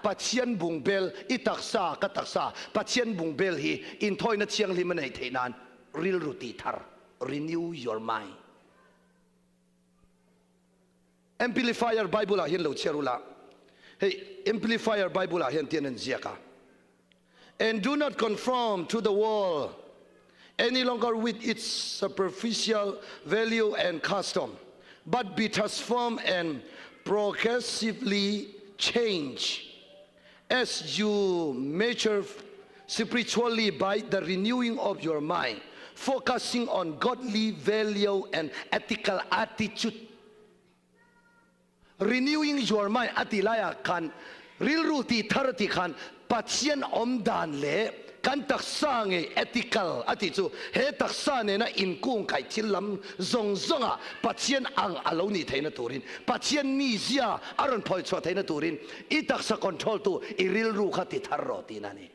Pathian bungbel i taksa ka taksa Pathian bungbel hi inthawina thianghlim a neih theih nan rilru tih thar renew your mind. Amplifier Bible ah hian lo chhiar ula, hei Amplifier Bible ah hian tian an ziak a, And do not conform to the world any longer with its superficial value and custom, but be transformed and progressively changed as you mature spiritually by the renewing of your mind, focusing on godly value and ethical attitude. Renewing your mind a tih laiah khan rilru tih thar a tih khan Pathian awm dan leh kan taksa ngei ethical a tih chu he taksa nena inkung kaih thil lam zawng zawngah Pathian ang a lo nih theihna turin Pathian mizia a rawn phawi chhuah theihna turin i taksa control tu i rilru kha ti thar rawh tihna a ni.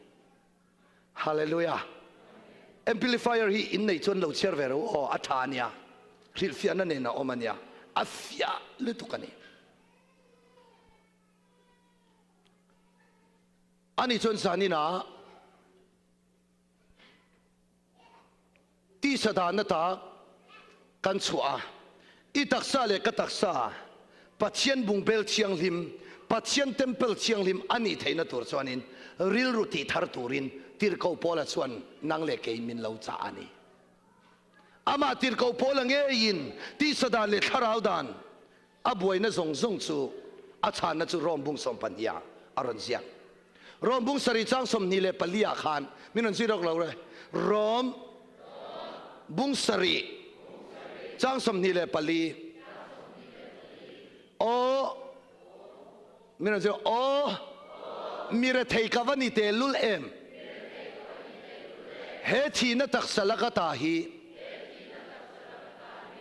Hallelujah. Amplifier hi in nei chuan lo chhiar ve ro aw a tha ania hrilhfiahna nen a awm ania a fiah lutuk a ni. Ani chuan zanin ah tisa dan ata kan chhuah a, i taksa leh ka taksa Pathian bungbel thianghlim, Pathian temple thianghlim a nih theihna tur chuanin rilru tih thar turin Tirhkoh Paula chuan nang leh kei min lo chah a ni. Amah Tirhkoh Paula ngeiin tisa dan leh thlarau dan A buaina zawng zawng chu a chhanna chu Rom bung sawmpahnih ah a rawn ziak. Rom bung sarih chang 24 ah khan min rawn zui rawk lo re. Rom bung sarih chang 24 Aw min rawn zui aw mi rethei ka va ni tehlul em? He thihna taksa laka ta hi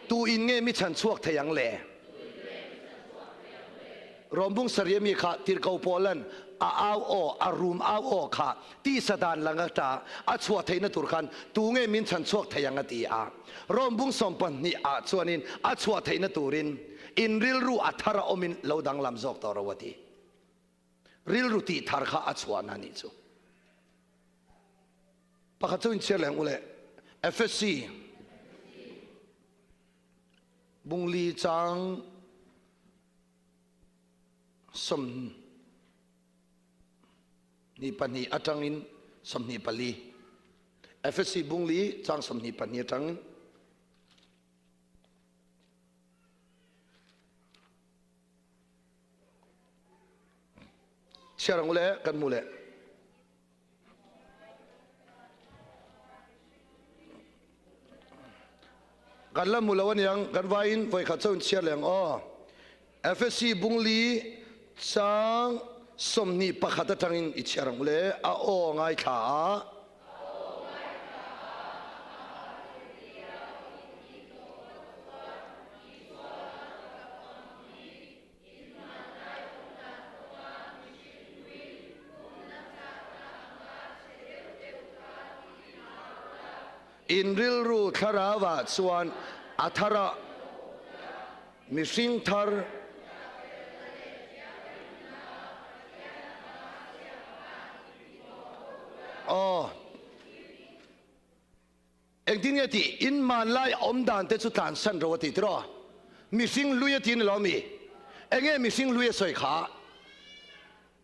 Tu in nge mi chhan chhuak thei ang le? Rawmbung saria mi kha tirhkoh Paulan a au aw, a rum au aw kha tisa dan lang ata a chhuah theihna tur khan tu nge min chhan chhuak thei ang a ti a. Rawmbung 12 ah chuanin a chhuah theihna turin in rilru a thar a awmin lo danglam zawk tawh ro a ti. Rilru tih thar kha a chhuahna a nih chu. Pakhat chu inchhiar leh ang u le. Efesi bungli chang 22 atangin 24. Efesi bungli chang 22 atangin Chhiar ang u le, kan hmu le. Kan la hmu lo aniang, kan vaiin vawikhat chauh in chhiar leh ang aw. Efesi bungli chang 21 atangin i chhiar ang u le, a aw ngaithla a. In rilru thlarau ah chuan a thar a mihring thar. Aw. Engtin nge tih? In hmanlai awm dan te chu tlansan ro a ti tiraw? Mihring hlui a ti ni lo mi? Enge mihring hlui a sawi kha?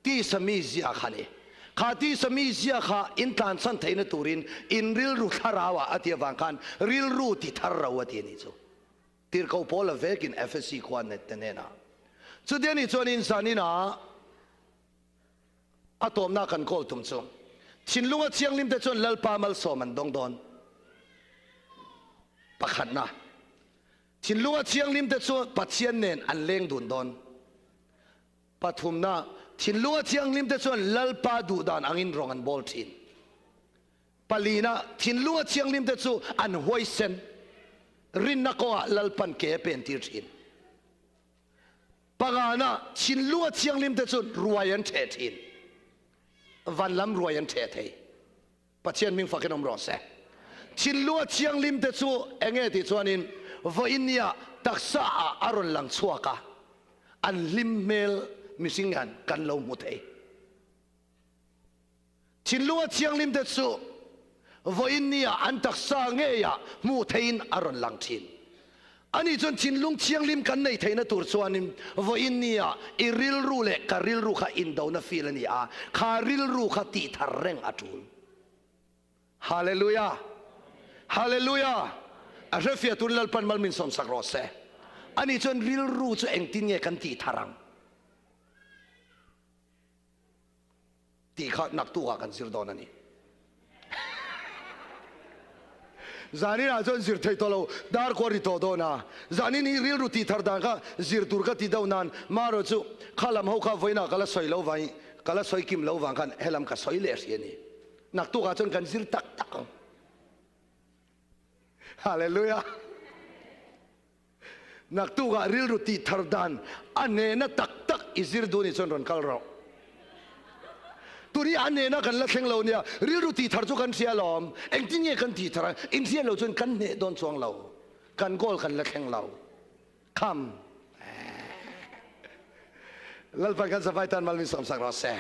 Tisa mi zia kha ni. Kha tisa mi zia kha in tlansan theihna turin in rilru thlarau ah a ti avang khan rilru ti thar ro a ti a nih chu. Tirhkoh Paula vekin Efesi khua te hnenah chuti a nih chuan in zanin ah A tawmna kan kawl tum chu thinlunga thianghlim te chuan Lalpa malsawm an dawng dawn. Pakhatna, thinlunga thianghlim te chu Pathian nen an leng dun dawn. Pathumna, thinlunga thianghlim te chuan Lalpa duhdan angin rawng an bawl thin. Palina, thinlunga thianghlim te chu an huaisen, rinna kawngah Lalpan ke a pentir thin. Pangana, thinlung a thianghlim te chuan ruai an ṭheh ṭhin. Van lam ruai an ṭheh thei. Pathian hming fakin awm rawh se. Thinlung a thianghlim te chu enge tih chuanin vawiin nia taksa ah a rawn lang chhuak a, an hlim hmel mihring hian kan lo hmu thei. Thinlung a thianghlim te chu vawiin nia an taksa ngeiah hmuh theihin a rawn lang thin. Ani chuan thinlung thianghlim kan nei theihna tur chuanin vawiin nia i rilru leh ka rilru kha indona feel a ni a, kha rilru kha tihthar reng a tul. Hallelujah! Hallelujah! A hrefiah turin Lalpan mal min sawmsak rawh se. Ani chuan rilru chu engtin nge kan tihthar ang? Tih kha naktukah kan zir dawn a ni. Zaninah chuan zir thei tawh lo, dar kua ri tawh dawn a. Zanin hi rilru tih thar dan kha zir tur ka ti deuh nan, marawh chu kha lam ho kha vawiinah ka la sawi lo vangin, ka la sawi kim lo vang khan helam ka sawi leh hri a ni. Naktukah chuan kan zir tak tak ang. Hallelujah! Naktukah rilru tih thar dan a nena tak tak i zir duh nih chuan rawn kal rawh. Tuni a nena kan la thleng lo nia, rilru tih thar chu kan hria alawm. Engtin nge kan tih thar a, inhriat lo chuan kan hneh dawn chuang lo. Kan goal kan la thleng lo. Kham. Lalpan kan zavai tan mal min sawmsak rawh se.